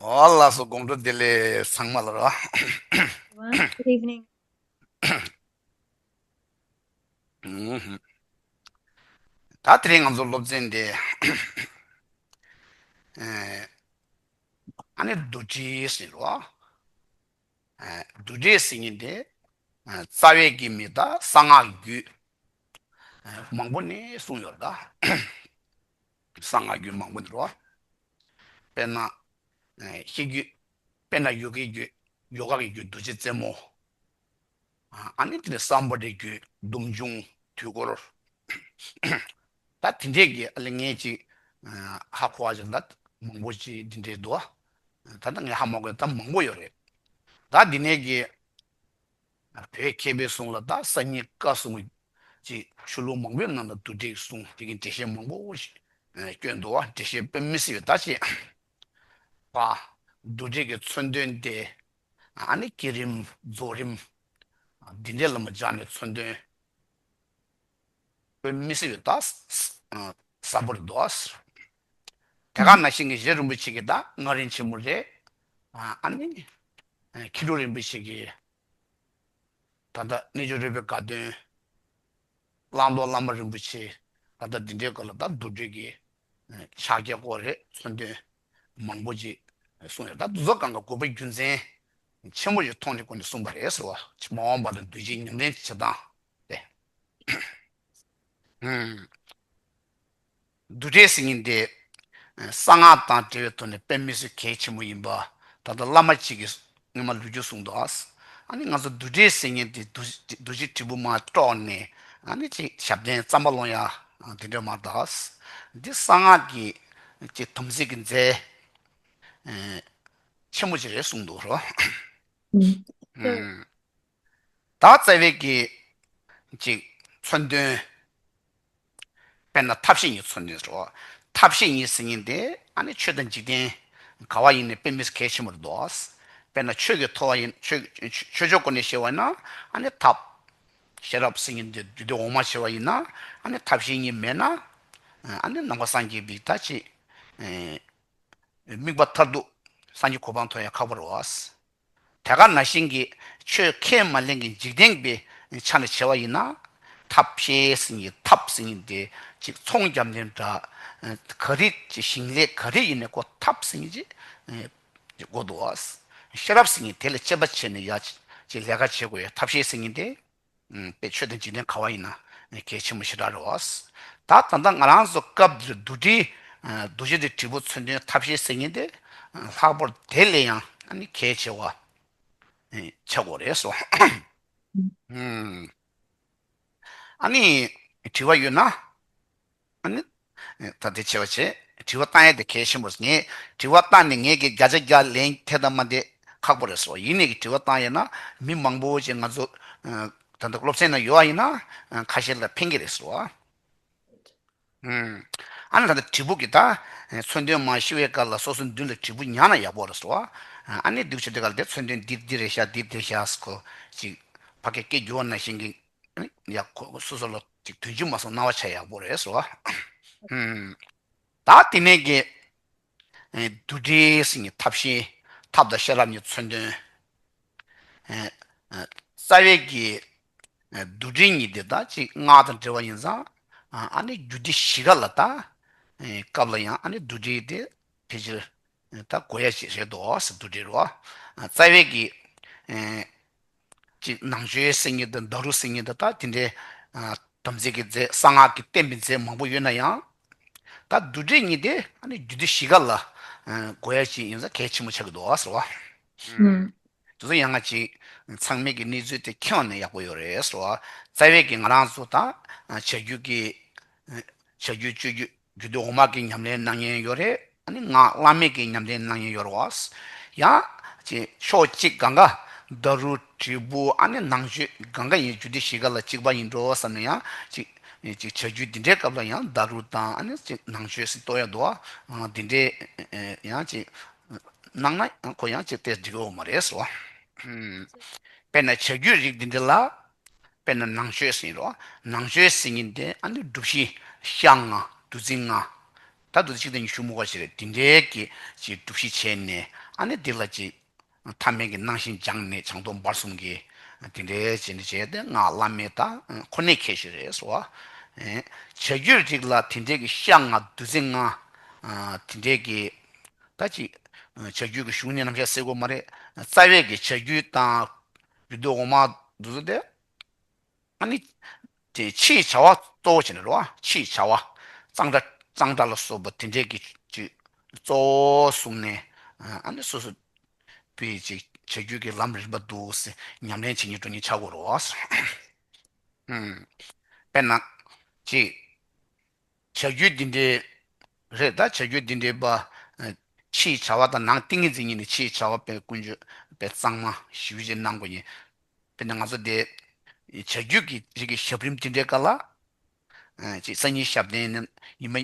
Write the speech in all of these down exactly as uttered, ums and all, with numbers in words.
ཨོ་ལགས་སོ། དགོང་དྲོ་བདེ་ལེགས་ཚང་མ་ལ་རོ། Good evening. ད་དེ་རིང་ང་ཚོ་སློབ་ཚན་དེ་ཨ་ནི་བསྡུ་སྒྲིག་ཟེར་རོ། བསྡུ་སྒྲིག་ཟེར་མཁན་དེ་རྩ་བའི་གི་མི་དང་གསང་སྔགས་རྒྱུད་མང་པོ་ནས་གསུངས་ཡོད་ད། གསང་སྔགས་རྒྱུད་མང་པོ་ནས་རོ། དཔེར་ན། ཤེས་རྒྱུད། དཔེར་ན་ཡོ་གའི་རྒྱུད། ཡོ་ག་གི་རྒྱུད་རྡོ་རྗེ་རྩེ་མོ། ཨ་ནི་དེ་ནས་སམྦྷ་ཝ་རའི་རྒྱུད་སྡོམ་འབྱུང་དུས་འཁོར། ད་དེ་འདྲས་ཀྱི་ཨ་ལེ་ངས་ཅིག་ཧ་གོ་བ་ཅིག་ད་མང་པོ་ཅིག་འདི་འདྲས་འདུག་ད་ལྟ་ངས་ཧ་མ་གོ་ད་མང་པོ་ཡོད་རེད། ད་འདི་ནས་ཀྱི་བོད་མཁས་པའི་གསུང་ལ་ད་སང་ཉིན་བཀའ་གསུང་གི་ཆོས་ལུགས་མང་པོའི་ནང་ལ་བསྡུ་སྒྲིག་གསུང་དེ་གི་འགྲེལ་བཤད་མང་པོ་ཞིག་བསྐྱོན་འདུག་བ། འགྲེལ་བཤད་དཔེ་མི་སྲིད་པའི་ད་ཅེས་པ་བསྡུ་སྒྲིག་གི་མཚོན་དོན་དེ་ཨ་ནི་བསྐྱེད་རིམ་རྫོགས་རིམ་འདི་འདྲའི་ལ་མ་སྦྱར་ནས་མཚོན་དོན་དཔེ་མི་སྲིད་པའི་ད་ཟབ་པོར་འདུག་དེ་ག་ནང་བཞིན་གྱི་རྗེ་རིན་པོ་ཆེ་གི་ད་སྔགས་རིམ་ཆེན་མོ་རེད། ཨ་ནི་མཁས་གྲུབ་རིན་པོ་ཆེ་གི་ད་ལྟ་རྣལ་འབྱོར་རོལ་པའི་དགའ་སྟོན། བླང་དོར་བླ་མ་རིན་པོ་ཆེ་ད་ལྟ་འདི་འདྲའི་སྐོར་ལ་ད་བསྡུ་སྒྲིག་གི་ཕྱག་རྒྱ་སྐོར་རེད། མཚོན་དོན་མང་པོ་ཅིག་གསུངས་ཡོད། ད་འདི་ཚོ་གང་ག་དགོས་པའི་རྒྱུ་མཚན་ཆེན་པོ་ཞིག་མཐོང་ནས་སྒོ་ནས་གསུངས་པ་རེད་ཟེར་བ། མ་འོངས་པ་ལ་འདུས་བྱས་ཉམས་ལེན་བྱེད་སྟངས་ཏེ། བསྡུ་སྒྲིག་ཟེར་མཁན་དེ་གསང་སྔགས་དང་འབྲེལ་བའི་ཐོག་ནས་དཔེ་མི་སྲིད་གལ་ཆེན་པོ་ཡིན་པ་ད་ལྟ་བླ་མ་གཅིག་གིས་སྔོན་མ་ལོ་རྒྱུས་གསུངས་འདུག་ཨ་ནི་ང་ཚོ་བསྡུ་སྒྲིག་ཟེར་མཁན་དེ་བསྡུ་བསྡུ་སྒྲིག་དྲིལ་བུ་མར་དཀྲོགས་ནས་ཨ་ནི་ཅིག་ཞབས་བརྟན་རྩམ་པ་སློང་ཡ་དེ་འདྲ་མ་གཏོགས། འདི་གསང་སྔགས་ཀྱི་ཅིག་དམ་ཚིག་གི་རྫས་ཆེན་མོ་ཅིག་རེད་གསུངས་འདུག་རོ། ད་རྩ་བའི་གི་ཅིག་མཚོན་དོན། དཔེར་ན་ཐབས་ཤེས་གཉིས་མཚོན་དོན་རོ། ཐབས་ཤེས་གཉིས་ཟེར་མཁན་དེ་ཨ་ནི་ཆོས་དང་འཇིག་རྟེན་ག་བ་ཡིན་ནའི་དཔེ་མི་སྲིད་གལ་ཆེན་པོ་རེད་འདུག་དཔེར་ན་ཆོས་ཀྱི་ཐོག་བ་ཡིན་ཆོས་ཆོས་ཕྱོགས་སྒོ་ནས་བཤད་པ་ཡིན་ན་ཨ་ནི་ཐབས། ཤེས་རབ་ཟེར་མཁན་དེ་རྒྱུད་སྡེ་འོག་མ་བྱས་པ་ཡིན་ན་ཨ་ནི་ཐབས་ཤེས་གཉིས་མེད་ན་ཨ་ནི་ནང་པ་སངས་རྒྱས་པའི་ད་ཅིག་དམིགས་པ་མཐར་ཐུག་སངས་རྒྱས་གོ་འཕང་ཐོབ་ཡ་ཁག་པོ་རེད་བ། དེ་ག་ནང་བཞིན་གྱི་ཆོས་ཁས་མ་ལེན་གྱི་འཇིག་རྟེན་པའི་ཆ་ནས་བྱས་པ་ཡིན་ན། ཐབས་ཤེས་ཟེར་མཁན་ཐབས་ཟེར་མཁན་དེ་ཅིག་ཚོང་རྒྱག་མཁན་འདྲ། ག་རེ་ཅིག་ཞིང་ལས་ག་རེ་ཡིན་ནའི་ཁོ་ཐབས་ཟེར་མཁན་ཅིག་དགོས་འདུག་བ། ཤེས་རབ་ཟེར་མཁན་དེ་ལ་དཔྱད་པ་བྱས་ནས་ཡ་ཅིག་ལས་ཀ་བྱེད་དགོས་ཡ་ཐབས་ཤེས་ཟེར་མཁན་དེ། དཔེ་ཆོས་དང་འཇིག་རྟེན་ག་བ་ཡིན་ན་གལ་ཆེན་པོ་ཞེ་དྲག་རེད་བ། ད་ད་ལྟ་ང་རང་ཚོ་སྐབས་འདིར་བསྡུ་སྒྲིག་བསྡུ་སྒྲིག་དེ་དྲིལ་བུ་མཚོན་དོན་ཐབས་ཤེས་ཟེར་མཁན་དེ་ལྷག་པར་དེ་ལས་ཡང་ཨ་ནི་གལ་ཆེ་བ་ཆགས་དགོས་རེད་སོ། ཨ་ནི་དྲི་བ་ཡོད་ན། ཨ་ནི། ད་དེ་བྱས་པ་བྱས། དྲི་བ་བཏང་ཡ་དེ་གལ་ཆེན་པོ་རེད། ངས་དྲི་བ་བཏང་ནས་ངས་ཀྱི་བརྒྱ་ཆ་བརྒྱ་ལན་འདེབས་ད་མ་འདེབས་ཁག་པོ་རེད་སོ། ཡིན་ནས་ཀྱི་དྲི་བ་བཏང་ཡོད་ན་མི་མང་པོ་ཅིག་ང་ཚོ་ད་ལྟ་སློབ་ཚན་ནང་ཡོད་པ་ཡིན་ན་ཁ་ཤས་ལ་ཕན་གྱི་རེད་སོ། ཨ་ནི་ད་ལྟ་དྲིལ་བུ་གི་ད་མཚོན་དོན་མར་ཤེས་པའི་སྐབས་ལ་སོ་སོའི་མདུན་ལ་དྲིལ་བུ་ཉར་ན་ཡག་པོ་རེད་སོ། ཨ་ནི་འདུག་བྱེད་དུས་སྐབས་ལ་དེ་མཚོན་དོན་འདི་འདི་རེད་ཤག་འདི་འདི་རེད་ཤག་ཟེར་གོ་ཅིག་ཕ་གི་སྐད་བསྒྱུར་བ་ནང་བཞིན་གྱི། ཡ་ཁོ་སོ་སོ་ལ་ཅིག་དོན་སྤྱི་མ་སོང་སྣང་བ་ཆགས་ཡག་པོ་རེད་ཟེར་བ། ད་དེ་ནས་ཀྱི་བསྡུ་སྒྲིག་ཟེར་མཁན་ཐབས་ཤེས་ཐབས་དང་ཤེས་རབ་གཉིས་མཚོན་དོན། རྩ་བའི་གི་བསྡུ་སྒྲིག་གཉིས་དེ་ད་ཅིག་སྔགས་དང་འབྲེལ་བ་ཡིན་ཙང་ཨ་ནི་རྒྱུད་སྡེ་བཞི་ཀ་ལ་ད་སྐབས་ལ་ཡང་ཨ་ནི་བསྡུ་སྒྲིག་དེ་ཕལ་ཆེར། ད་དགོས་ཡ་ཞིག་རེད་དོ་ཟེར་བསྡུ་སྒྲིག་རོ། རྩ་བའི་གི་ཅིག་ནང་ཆོས་ཟེར་མཁན་དང་ཌཱ་རུ་ཟེར་མཁན་དང་ད་དེ་འདྲའི་དམ་ཚིག་གི་རྫས་གསང་སྔགས་ཀྱི་བསྟན་པའི་རྫས་མང་པོ་ཡོད་ན་ཡང་། ད་བསྡུ་སྒྲིག་གཉིས་དེ་ཨ་ནི་རྒྱུད་སྡེ་བཞི་ཀ་ལ་དགོས་ཡ་ཞིག་ཡིན་ཙང་གལ་ཆེན་པོ་ཆགས་ཀྱི་འདུག་ཟེར་བ། དེ་ཚོ་ཡང་ང་ཅིག་ཚང་མས་ཀྱི་གནས་ཚུལ་དེ་མཁྱེན་པ་ནས་ཡག་པོ་ཡོད་རེད་ཟེར་བ། རྩ་བའི་གི་ང་རང་ཚོ་ད་བྱ་རྒྱུད་ཀྱི། བྱ་རྒྱུད་སྤྱོད་རྒྱུད་རྒྱུད་སྡེ་འོག་མ་གི་ཉམས་ལེན་གནང་མཁན་ཡོད་རེད། ཨ་ནི་སྔགས་བླ་མེད་ཀྱི་ཉམས་ལེན་གནང་མཁན་ཡོད་རེད་བ། ཡང་ཅིག་ཕྱོགས་གཅིག་གང་ག་ཌཱ་རུ་དྲིལ་བུ་ཨ་ནི་ནང་ཆོས་གང་ག་ཡིན་རྒྱུད་སྡེ་བཞི་ཀ་ལ་གཅིག་པ་ཡིན་འགྲོ་བསམ་ན་ཡང་ཅིག་ཅིག་བྱ་རྒྱུད་འདི་འདྲའི་སྐབས་ལ་ཡང་ཌཱ་རུ་དང་ཨ་ནི་ཅིག་ནང་ཆོས་སུ་གཏོགས་ཡ་འདུག་བ། འདི་འདྲའི་ཡང་ཅིག་གནང་ན་ཁོ་ཡང་ཅིག་ཏོག་ཙམ་འགྲིག་གི་ཡོད་མ་རེད་ཟེར་བ། དཔེར་ན་བྱ་རྒྱུད་རིགས་འདི་འདྲ་ལ། དཔེར་ན་ནང་ཆོས་ཟེར་རོ། ནང་ཆོས་ཟེར་མཁན་དེ་ཨ་ནི་སྒྲུབ་གཞི་ཤ་ལྔ་བདུད་རྩི་ལྔ། ད་འདུག་སེ་གཅིག་དང་གཉིས་ཞུ་མི་དགོས་ཞེས་རེད། དེ་འདྲའི་གི་ཅིག་སྒྲུབ་གཞི་བྱས་ནས་ཨ་ནི་འདི་ལ་ཅིག་ཐ་མལ་གྱི་སྣང་ཞེན་སྦྱངས་ནས་བྱང་སྡོམ་བར་གསུམ་གྱི་དེ་འདྲའི་བྱས་ནས་བྱས་ཏེ་སྔགས་བླ་མེད་དང་ཁོ་ནའི་ཁྱད་ཆོས་རེད་ཟེར་བ། བྱ་རྒྱུད་རིགས་ལ་དེ་འདྲའི་གི་ཤ་ལྔ་བདུད་རྩི་ལྔ་དེ་འདྲའི་གི་ད་ཅིག་བྱ་རྒྱུད་ཀྱི་གཞུང་ནས་རྣམ་གཞག་གསལ་པོ་མ་རེད། རྩ་བའི་གི་བྱ་རྒྱུད་དང་རྒྱུད་སྡེ་འོག་མ་འདུག་ཟེར་ཏེ། ཨ་ནི། དེ་ཕྱིའི་བྱ་བ་གཙོ་བོ་བྱས་ནས་རེད་བ། ཕྱིའི་བྱ་བ། གཙང་སྦྲ་གཙང་སྦྲ་ལ་སོགས་པ་དེ་འདྲའི་གི་ཅིག་གཙོ་བོ་བཟུང་ནས། ཨ་ནི་སོ་སོ་པའི་ཅིག་བྱ་རྒྱུད་ཀྱི་ལམ་རིམ་པ་འདུག་སེ་ཉམས་ལེན་བྱེད་མཁན་འགྲོ་མཁན་ཆགས་དགོས་རེད་བ། ཨུམ། དཔེར་ན། ཅིག་བྱ་རྒྱུད་འདི་འདྲའི་རེད། ད་བྱ་རྒྱུད་འདི་འདྲའི་པ། ཕྱིའི་བྱ་བ་དང་ནང་ཏིང་ངེ་འཛིན་གཉིས་ནི་ཕྱིའི་བྱ་བ་པའི་ཀུན་སྤྱོད་པའི་གཙང་མ་ཞིབ་ཅིག་གནང་དགོས་ཡིན། དཔེར་ན་ང་ཚོ་དེ་བྱ་རྒྱུད་ཀྱི་རིགས་ཀྱི་ཞབས་རིམ་འདི་འདྲའི་སྐབས་ལ། ཅིག་སང་ཉིན་ཞབས་བརྟན་ནི་ཉི་མ་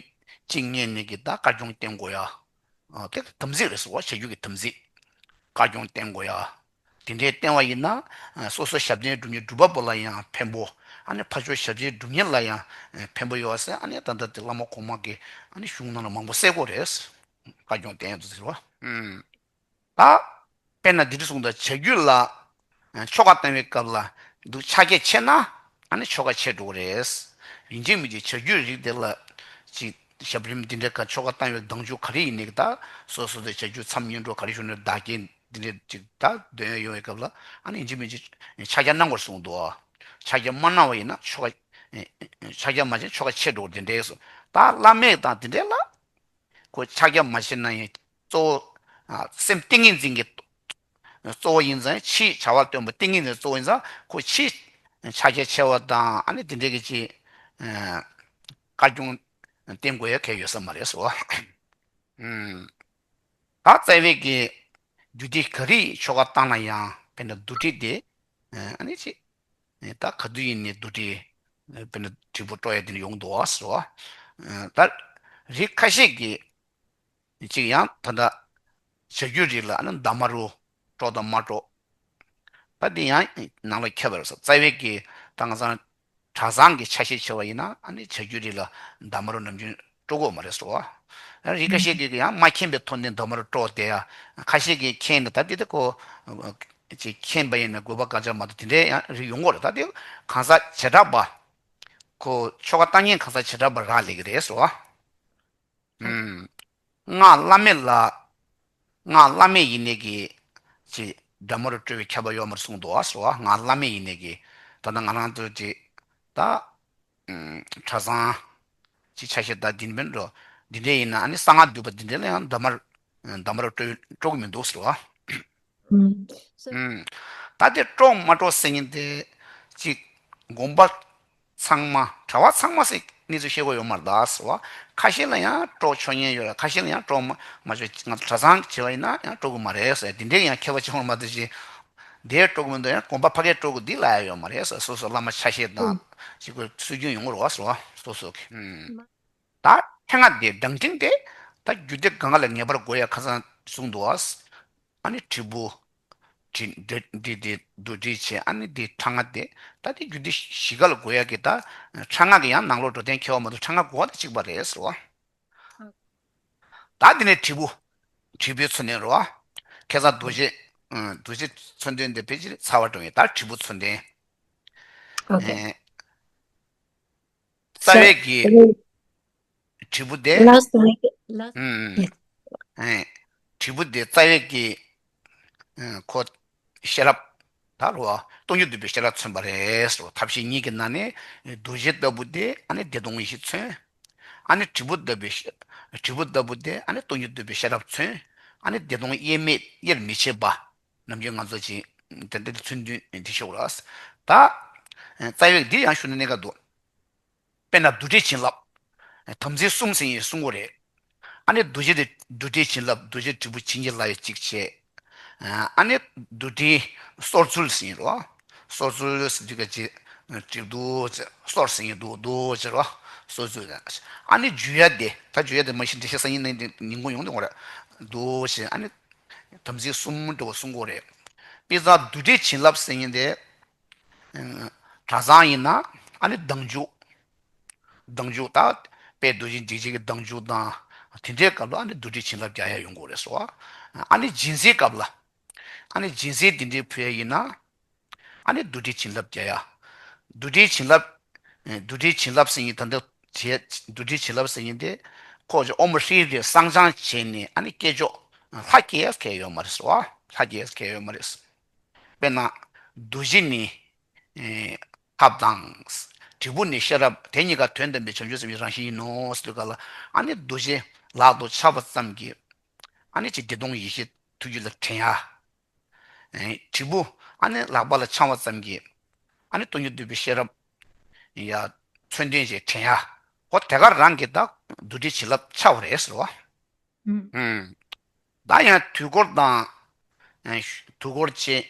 གཅིག་གཉིས་ནས་ཀྱི་ད་བཀའ་སྐྱོང་བསྟེན་དགོས་ཡ། དེ་དམ་ཚིག་རེད་ཟེར་བ། བྱ་རྒྱུད་ཀྱི་དམ་ཚིག་བཀའ་སྐྱོང་བསྟེན་དགོས་ཡ། དེ་འདྲའི་བསྟེན་བ་ཡིན་ན། སོ་སོ་ཞབས་བརྟན་སྒྲུབ་མཁན་སྒྲུབ་པ་པོ་ལ་ཡང་ཕན་པོ། ཨ་ནི་ཕར་ཕྱོགས་ཞབས་བརྟན་སྒྲུབ་མཁན་ལ་ཡང་ཕན་པོ་ཡོད་ཟེར། ཨ་ནི་ད་ལྟ་དེ་བླ་མ་གོང་མ་གི་ཨ་ནི་གཞུང་ནང་ལ་མང་པོ་གསལ་པོ་རེད། བཀའ་སྐྱོང་བསྟེན་དུ་ཟེར་བ། ད། དཔེར་ན་འདི་འདྲ་གསུངས་དང་། བྱ་རྒྱུད་ལ་ཆོ་ག་བཏང་བའི་སྐབས་ལ་འདུག་ཕྱག་རྒྱ་ཆེ་ན་ཨ་ནི་ཆོ་ག་ཆེ་འགྲོ་གི་རེད། ཡིན་གཅིག་མིན་གཅིག་བྱ་རྒྱུད་རིགས་དེ་ལ་ཅིག་ཞབས་རིམ་འདི་འདྲའི་ཁ་ཆོ་ག་བཏང་བའི་གདེང་འཇོག་ག་རེ་ཡིན་ནའི་ད་སོ་སོ་དང་བྱ་རྒྱུད་མཚམས་བསྙེན་སྒྲུབ་ག་རེ་ཞུ་ནའི་བདག་རྐྱེན་འདི་འདྲའི་ཅིག་ད་འདོན་ཡ་ཡོང་བའི་སྐབས་ལ་ཨ་ནི་ཡིན་གཅིག་མིན་གཅིག་ཕྱག་རྒྱ་གནང་དགོས་གསུངས་འདུག་ཕྱག་རྒྱ་མ་གནང་བ་ཡིན་ན་ཆོ་ག་ཕྱག་རྒྱ་མ་བྱས་ན་ཆོ་ག་ཆེ་འགྲོ་གི་རེད། འདི་འདྲའི་སོ་ད་བླ་མེད་དང་འདི་འདྲའི་ལ། ཁོ་ཕྱག་རྒྱ་མ་བྱས་ན་ཡང་གཙོ་བོ། ཨ། སེམས་ཏིང་ངེ་འཛིན་གྱི་གཙོ་བོ་ཡིན་ཙང་། ཕྱིའི་བྱ་བ་སྟོན་པ་ཏིང་ངེ་འཛིན་གཙོ་བོ་ཡིན་ཙང་ཁོ་ཕྱིའི་ཕྱག་རྒྱ་ཆེ་བ་དང་ཨ་ནི་དེ་འདྲའི་གི་ཅིག་ཨ། བཀའ་སྐྱོང་བསྟེན་དགོས་ཡ་གལ་ཡོད་ས་མ་རེད་ཟེར་བ། ཨུམ། ད་རྩ་བའི་གི་རྒྱུད་སྡེ་ག་རེའི་ཆོ་ག་བཏང་ན་ཡང་དཔེར་ན་བདུད་རྩི་དེ་ཨ་ནི་ཅིག་ད་ག་དུས་ཡིན་ནའི་བདུད་རྩི། དཔེར་ན་དྲིལ་བུ་དཀྲོག་ཡ་དེ་འདྲ་ཡོང་འདུག་བ་ཟེར་བ། ད་རིགས་ཁ་ཤས་ཀྱིས་ཅིག་ཡང་ད་ལྟ་བྱ་རྒྱུད་རིགས་ལ་ཨ་ནི་འདབ་མ་རུ་དཀྲོག་དང་མ་དཀྲོག་ད་འདི་ཡང་ནང་ལ་ཁྱབ་པ་རེད་ཟེར། རྩ་བའི་གི་ད་ང་ཚང་གྲྭ་ཚང་གི་ཆ་ཤས་ཆེ་བ་ཡིན་ན་ཨ་ནི་བྱ་རྒྱུད་རིགས་ལ་འདབ་མ་རུ་ནམ་རྒྱུན་དཀྲོག་གི་ཡོད་མ་རེད་ཟེར་བ། རིགས་ཁ་ཤས་ཀྱིས་ཡང་མ་མཁྱེན་པའི་ཐོག་ནས་འདབ་མ་རུ་དཀྲོག་བསྡད་ཡ། ཁ་ཤས་ཀྱིས་མཁྱེན་ནས་ད་འདི་ད་ཁོ་ཅིག་མཁྱེན་པ་ཡིན་ན་དགོས་པ་གང་ཅང་མ་གཏོགས་དེ་འདྲའི་ཡང་རིགས་ཡོང་གི་རེད། ད་དེ་གང་ཟག་བྱེ་བྲག་པ། ཁོ་ཆོ་ག་བཏང་མཁན་གང་ཟག་བྱེ་བྲག་པ་རག་ལས་ཀྱི་རེད་ཟེར་བ། ཨུམ། སྔགས་བླ་མེད་ལ། སྔགས་བླ་མེད་ཡིན་ནའི་གི་ཅིག་འདབ་མ་རུ་དཀྲོལ་བའི་ཁྱབ་པ་ཡོད་མ་རེད་གསུངས་འདུག་བ་ཟེར་བ། སྔགས་བླ་མེད་ཡིན་ནའི་གི་ད་ལྟ་ང་རང་ཚོ་ཅིག་ད། ཨུམ། གྲྭ་ཚང་ཅིག་ཆ་ཤས་ད་འདི་འདྲ་འགྲོ། འདི་འདྲ་ཡིན་ན་ཨ་ནི་གསང་སྔགས་འདུས་པ་འདི་འདྲ་ལ་ཡང་འདབ་མ་རུ་འདབ་མ་རུ་དཀྲོལ་དཀྲོལ་གི་མི་འདུག་ཟེར་བ། ཨུམ། ད་དེ་དཀྲོག་མ་དཀྲོག་ཟེར་མཁན་དེ་ཅིག་དགོན་པ་ཚང་མ་གྲྭ་པ་ཚང་མ་ཟེར་གནས་ཚུལ་བཤད་དགོས་ཡོད་མ་རེད་ད་ཟེར་བ། ཁ་ཤས་ལ་ཡང་དཀྲོག་ཆོག་མཁན་ཡོད་རེད། ཁ་ཤས་ལ་ཡང་དཀྲོག་མ་མ་ཆོག་ང་ཚོ་གྲྭ་ཚང་བྱས་པ་ཡིན་ན་ཡང་དཀྲོག་གི་མ་རེད་ཟེར། དེ་འདྲའི་ཡང་ཁྱད་པར་ཆེན་པོ་མ་གཏོགས་ཅིག་འདིར་དཀྲོག་གི་མི་འདུག་ཡང་དགོན་པ་ཕ་གིར་དཀྲོག་དགོས་འདི་ལབ་ཡ་ཡོད་མ་རེད་ཟེར། སོ་སོ་བླ་མ་ཆ་ཤས་དང་ཅིག་གི་སྲོལ་རྒྱུན་ཡོང་གི་རེད་བ་ཟེར་བ། སོ་སོ་གི། ཨུམ། ད་ཕྲེང་བ་དེ་བརྡ་འཕྲིན་དེ་ད་རྒྱུད་སྡེ་གང་ག་ལ་ངེས་པར་དགོས་ཡ་ཁ་སང་གསུངས་འདུག་བ། ཨ་ནི་དྲིལ་བུ། དྲིལ་འདི་འདི་འདི་བདུད་དྲིལ་བྱས། ཨ་ནི་འདི་ཕྲེང་བ་དེ་ད་དེ་རྒྱུད་སྡེ་བཞི་ཀ་ལ་དགོས་ཡ་གི་ད་ཕྲེང་བ་གི་ཡང་ནང་ལོགས་འགྲོ་དོན་ཁྱད་པར་མ་གཏོགས་ཕྲེང་བ་དགོས་པ་དང་གཅིག་པ་རེད་ཟེར་བ། ད་དེ་ནས་དྲིལ་བུ། དྲིལ་བུའི་མཚོན་དོན་རེད་བ། ཁ་སང་རྡོ་རྗེ། ཨ། རྡོ་རྗེ་མཚོན་དོན་དེ་ཕལ་ཆེར་ཚར་བ་འགྲོ་ཡིན། ད་དྲིལ་བུ་མཚོན་དོན། ཨོ་ཁེ། ཨེ། རྩ་བའི་གི་དྲིལ་བུ་དེ། ལགས་སོ། ལགས། ཨུམ། ཨེ། དྲིལ་བུ་དེ་རྩ་བའི་གི། ཨེ། ཁོ་ཤེས་རབ། ད་རུ་བ། སྟོང་ཉིད་རྡོ་རྗེ་སྟོང་ཉིད་རྡོ་རྗེ་སྟོང་ཉིད་རྡོ་རྗེ་མཚོན་པ་རེད་ཟེར་བ། ཐབས་ཤེས་གཉིས་ཀྱི་ནང་ནས་རྡོ་རྗེ་ལྟ་བུ་དེ་ཨ་ནི་བདེ་སྟོང་ཡེ་ཤེས་མཚོན། ཨ་ནི་དྲིལ་བུ་ལྟ་བུའི་དྲིལ་བུ་ལྟ་བུ་དེ་ཨ་ནི་སྟོང་ཉིད་རྡོ་རྗེ་ཤེས་རབ་མཚོན། ཨ་ནི་བདེ་སྟོང་དབྱེར་མེད་དབྱེར་མི་ཕྱེད་པ། ནམ་རྒྱུན་ང་ཚོ་ཅིག་དེ་འདྲ་མཚོན་དུས་འདི་ཤོག་ར། ད་རྩ་བའི་འདི་ཡང་ཞུ་ན་གནད་འགག་འདུག་དཔེར་ན་བདུད་རྩི་བྱིན་རླབས། དམ་ཚིག་གསུམ་ཟེར་ཡིན་གསུང་གོ་རེད། ཨ་ནི་རྡོ་རྗེ་དེ་བདུད་རྩི་བྱིན་རླབས། རྡོ་རྗེ་དྲིལ་བུ་བྱིན་གྱིས་བརླབས་ཡ་གཅིག་བྱས། ཨ་ནི་བདུད་རྩི་གསོར་ཚུལ་ཟེར་ཡིན་རོ། གསོར་ཚུལ་ཟེར་དུས་ག་ཅིག་དྲིལ་བུ་གསོར་ཟེར་ཡིན་འདུག་འདུག་ཟེར་རོ། གསོར་ཚུལ། ཨ་ནི་འཇུ་ཡ་དེ་ད་འཇུ་ཡ་དེ་མ་གཞི་འགྲེལ་བཤད་སང་ཉིན་ནས་ཉིན་གུང་ཡོང་དུས་འོང་རེད། འདུག་ཟེར། ཨ་ནི་དམ་ཚིག་གསུམ་འགྲོ་བ་གསུང་གོ་རེད། དཔེ་ཆ་བདུད་རྩི་བྱིན་རླབས་ཟེར་ཡིན་དེ། གྲྭ་ཚང་ཡིན་ན་ཨ་ནི་བདག་འཇུག་བདག་འཇུག་ད་དཔལ་རྡོ་རྗེ་འཇིགས་བྱེད་ཀྱི་བདག་འཇུག་དང་ དེ་འདྲའི་སྐབས་ལ་ཨ་ནི་བདུད་འདྲེ་བྱིན་རླབས་རྒྱག་ཡ་ཡོང་གི་རེད་ཟེར་བ། ཨ་ནི་སྦྱིན་སྲེག་སྐབས་ལ། ཨ་ནི་སྦྱིན་སྲེག་འདི་འདྲའི་ཕུལ་ཡ་ཡིན་ན། ཨ་ནི་བདུད་འདྲེ་བྱིན་རླབས་རྒྱག་ཡ། བདུད་འདྲེ་བྱིན་རླབས། ཨེ། བདུད་འདྲེ་བྱིན་རླབས་ཟེར་མཁན་ད་ལྟ་བྱས། བདུད་འདྲེ་བྱིན་རླབས་ཟེར་མཁན་དེ། ཁོ་ཅིག་ཨོམ་ཧྲི་རེ་བསང་སྦྱང་བྱས་ནས་ཨ་ནི་སྐད་ཅོག་ལྷ་སྐྱེ་ཡ་གལ་ཡོད་མ་རེད་ཟེར་བ། ལྷ་སྐྱེ་ཡ་གལ་ཡོད་མ་རེད། དཔེར་ན། བདུད་བཞི་ནི། ཨེ། ཐབས་དང་། དྲིལ་བུ་ནི་ཤེས་རབ། དེ་གཉིས་ཀ་དོན་དམ་པའི་བྱང་ཆུབ་སེམས་ཀྱི་རང་བཞིན་ཡིན་ནོ་ཟེར་དུས་སྐབས་ལ། ཨ་ནི་བདུད་བཞི་ལག་ཏུ་འཆང་བ་ཙམ་གྱིས། ཨ་ནི་ཅིག་བདེ་སྟོང་ཡེ་ཤེས་ཐུགས་རྒྱུད་ལ་དྲན་ཡ། ཨེ། དྲིལ་བུ་ཨ་ནི་ལག་པ་ལ་འཆང་བ་ཙམ་གྱིས། ཨ་ནི་སྟོང་ཉིད་རྟོགས་པའི་ཤེས་རབ། ཡ། མཚོན་དོན་ཞིག་དྲན་ཡ། ཁོ་དེ་ག་རང་གི་ད་བདུད་འདྲེ་བྱིན་རླབས་ཆགས་པ་རེད་ཟེར་བ། ཨུམ། ཨུམ། ད་ཡང་དུས་འཁོར་དང་། ཨེ། དུས་འཁོར་བཅས།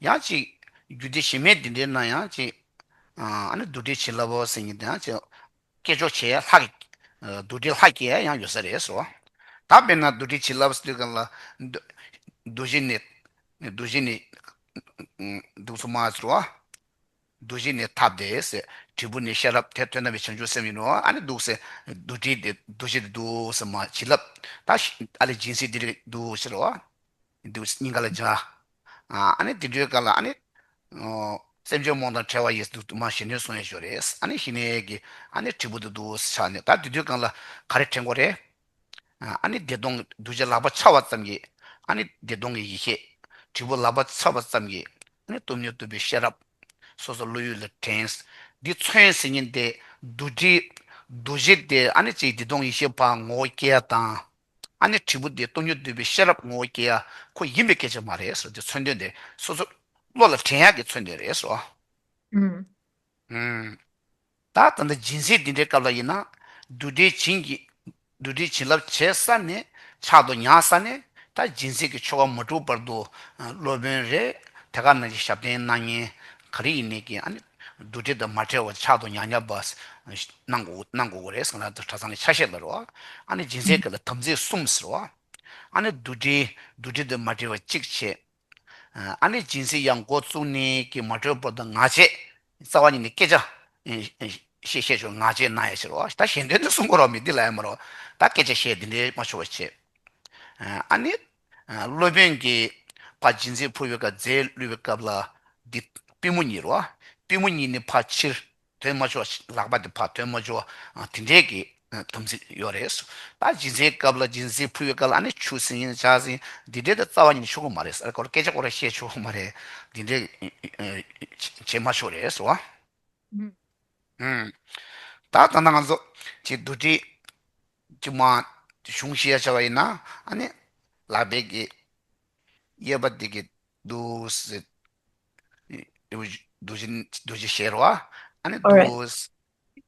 ཡང་ཅིག་རྒྱུད་སྡེ་གཞན་མའི་འདི་འདྲའི་ནང་ཡང་ཅིག་ཨ་ནི་བདུད་འདྲེ་བྱིན་རླབས་པོ་ཟེར་མཁན་དེ་ཡང་ཅིག་སྐད་ཅོག་བྱས་ལྷ་གི། ཨ། བདུད་འདྲེ་ལྷ་སྐྱེ་ཡང་ཡོད་ས་རེད་ཟེར་བ། ད་དཔེར་ན་བདུད་འདྲེ་བྱིན་རླབས་ཟེར་དུས་སྒང་ལ། བདུད་བཞི་ནི། བདུད་བཞི་ནི། འདུག་སེ་མ་ཟེར་བ། བདུད་བཞི་ནི་ཐབས་ཏེ་ཟེར། དྲིལ་བུ་ནི་ཤེས་རབ་དེ་དོན་དམ་པའི་བྱང་ཆུབ་སེམས་ཡིན་ནོ། ཨ་ནི་འདུག་སེ། བདུད་འདྲེ་དེ་བདུད་བཞི་དེ་འདུག་སེ་མ་བྱིན་རླབས། ད་ཨ་ལས་སྦྱིན་སྲེག་འདི་རིགས་འདུག་ཟེར་བ། འདུག་སེ་སྙིང་ག་ལ་སྦྱར། ཨ་ནི་དེ་འདྲའི་སྐབས་ལ་ཨ་ནི། ཨོ། སེམས་ཅན་རྨོངས་དང་བྲལ་བ་ཡི་དུ་མ་གཞན་དོན་གསུང་ཡས་ཞོར་རེད། ཨ་ནི་ཞི་གནས་ཀྱི་ཨ་ནི་དྲིལ་བུ་དེ་འདུག་སེ་ཆགས་ནས། ད་དེ་དུས་སྒང་ལ་ག་རེ་དྲན་དགོས་རེད། ཨ་ནི་བདེ་སྟོང་བདུད་བཞི་ལག་པ་འཆང་བ་ཙམ་གྱིས། ཨ་ནི་བདེ་སྟོང་གི་ཡེ་ཤེས། དྲིལ་བུ་ལག་པ་འཆང་བ་ཙམ་གྱིས། ཨ་ནི་སྟོང་ཉིད་རྟོགས་པའི་ཤེས་རབ། སོ་སོ་བློ་ཡུལ་ལ་དྲན། འདི་མཚོན་ཟེར་མཁན་དེ། བདུད་འདྲེ། བདུད་བཞི་དེ་ཨ་ནི་ཅིག་བདེ་སྟོང་ཡེ་ཤེས་པ་ངོ་བོ་སྐྱེ་ཡ་དང་། ཨ་ནི་དྲིལ་བུ་དེ་སྟོང་ཉིད་རྟོགས་པའི་ཤེས་རབ་ངོ་བོ་སྐྱེ་ཡ་ཁོ་ཡིན་པའི་སྐད་ཆ་མ་རེད་ཟེར། དེ་མཚོན་དོན་དེ་སོ་སོ་བློ་ལ་དྲན་ཡག་གི་མཚོན་དོན་རེད་ཟེར། ཨུམ། ཨུམ། ད་ད་ལྟ་སྦྱིན་སྲེག་འདི་འདྲའི་སྐབས་ལ་ཡིན་ན། བདུད་འདྲེ་བྱིན་གྱིས། བདུད་འདྲེ་བྱིན་རླབས་བྱས་ཚར་ནས། ཕྱག་ཏུ་ཉར་ཚར་ནས། ད་སྦྱིན་སྲེག་གི་ཆོ་ག་མ་གྲུབ་བར་དུ། སློབ་དཔོན་རེད། དེ་ག་ནང་བཞིན་ཞབས་བརྟན་གནང་མཁན་ག་རེ་ཡིན་ནའི་གི་ཨ་ནི། བདུད་འདྲེ་དང་མ་བྲལ་བར་ཕྱག་ཏུ་ཉར་ཉར་བ་གནང་དགོས། གནང་དགོས་ཀྱི་རེད་ཟེར་ན། ད་གྲྭ་ཚང་གི་ཆ་ཤས་ལ་རེད་བ། ཨ་ནི་སྦྱིན་སྲེག་གི་ལ་དམ་ཚིག་གསུམ་ཟེར་བ། ཨ་ནི་བདུད་འདྲེ། བདུད་འདྲེ་དང་མ་བྲལ་བ་གཅིག་བྱས། ཨ་ནི་སྦྱིན་སྲེག་ཡང་འགོ་བཙུགས་ནས་ཀྱི་མ་གྲོལ་བར་དུ་ངག་བཅད། རྩ་བ་ཉིད་ནས་སྐད་ཆ་བཤད་བཤད་ཆོག་ངག་བཅད་གནང་ཡ་ཕྱིར་རོ། ད་གཞན་དོན་དུ་གསུང་དགོས་རོགས་མི་འདི་ལ་ཡ་མ་རོ། ད་སྐད་ཆ་བཤད་འདི་འདྲའི་མ་ཆོག་པ་བྱས། ཨ་ནི་སློབ་དཔོན་གྱིས་ཕར་སྦྱིན་སྲེག་ཕུལ་བའི་སྐབས་རྫས་བླུགས་པའི་སྐབས་ལ་འདི་པུས་མོ་གཉིས་རོ། པུས་མོ་གཉིས་ནི་ཕར་ཕྱིར། ཐོན་མ་ཆོག་ལག་པ་དེ་ཕར་ཐོན་མ་ཆོག་དེ་འདྲའི་གི་དམ་ཚིག་ཡོད་རེད། ད་སྦྱིན་སྲེག་སྐབས་ལ་སྦྱིན་སྲེག་ཕུལ་བའི་སྐབས་ལ་ཨ་ནི་ཆུ་ཟིན་ཡིན་ཇ་ཟིན་འདི་འདྲའི་ད་རྩ་བ་ཉིད་ནས་ཆོག་གི་མ་རེད། ཨ་ཁོ་ར་སྐད་ཆ་ཁོ་ར་བཤད་ཆོག་གི་མ་རེད། འདི་འདྲའི་བྱེད་མ་ཆོག་རེད་ཟེར་བ། ད་ད་ལྟ་ང་ཚོ་ཅིག་བདུད་འདྲེ་ཅིག་མ་གཞུང་བཤད་བྱ་བ་ཡིན་ན་ཨ་ནི་ལག་པའི་གི་གཡས་པ་འདི་གི་འདུག་སེ། འདུག་སེ་འདུག་སེ་བཞེས་རོགས། ཨ་ནི་འདུག་སེ།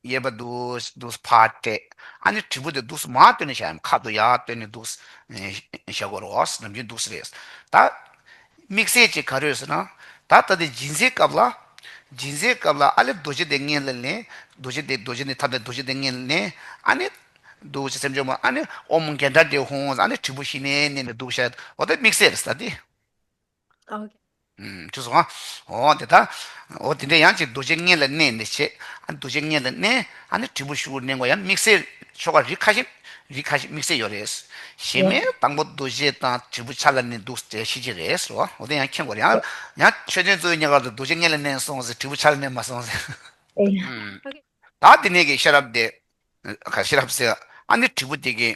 གཡས་པ་འདུག་སེ་འདུག་སེ་ཕར་བསྟན། ཨ་ནི་དྲིལ་བུ་དེ་འདུག་སེ་མར་བཏོན་ནས་བཞག་ཡམ་ཁ་ཐུག་ཡར་བཏོན་ནས་འདུག་སེ་བཞག་དགོས་རོགས། ནམ་རྒྱུན་འདུག་སེ་རེད། ད་དམིགས་བསལ་ཅིག་ག་རེ་ཡོད་ཟེར་ན། ད་ད་ལྟ་སྦྱིན་སྲེག་སྐབས་ལ། སྦྱིན་སྲེག་སྐབས་ལ་ཨ་ལས་རྡོ་རྗེ་དེ་སྔོན་ལ་ལེན། རྡོ་རྗེ་དེ་རྡོ་རྗེ་ནི་ཐབས་དེ་རྡོ་རྗེ་དེ་སྔོན་ལ་ལེན། ཨ་ནི། འདུག་སེ་སེམས་བྱུང་མ་ཨ་ནི་ཨོཾ་གྷནྟ་ཏེ་ཧཱུྃ། ཨ་ནི་དྲིལ་བུ་ཞི་གནས་མནན་ནས་འདུག་བྱས། འོ་དེ་དམིགས་བསལ་རེད་ད་དེ། ཨོ་ཁེ། ཨུམ། ཅི་སོང་ཨ། འོ་དེ་ད། འོ་དེ་འདྲ་ཡང་ཅིག་རྡོ་རྗེ་སྔོན་ལ་མནན་ནས་བྱས། ཨ་ནི་རྡོ་རྗེ་སྔོན་ལ་མནན། ཨ་ནི་དྲིལ་བུ་ཞུགས་མནན་དགོས་ཡང་དམིགས་བསལ་ཆོ་ག་རིགས་ཁ་ཤས། རིགས་ཁ་ཤས་དམིགས་བསལ་ཡོད་རེད། གཞན་ཨོ་མའི་དང་པོ་རྡོ་རྗེ་དང་དྲིལ་བུ་ཕྱག་ལ་མནན་འདུག་སེ་ཤེས་ཀྱི་རེད་ཟེར་བ། འོ་དེ་ཡང་མཁྱེན་དགོས་རེད། ཡང་ཡང་མཆོད་རྟེན་གཙོ་བོའི་གཉའ་གར་དུ་རྡོ་རྗེ་སྔོན་ལ་མནན་སོང་ཟེར་དྲིལ་བུ་ཕྱག་ལ་མནན་མ་སོང་ཟེར། ཨེ། ཨུམ། ད་དེ་ནས་ཀྱི་ཤེས་རབ་དེ། ཁ་ཤེས་རབ་ཟེར། ཨ་ནི་དྲིལ་བུ་དེ་གི་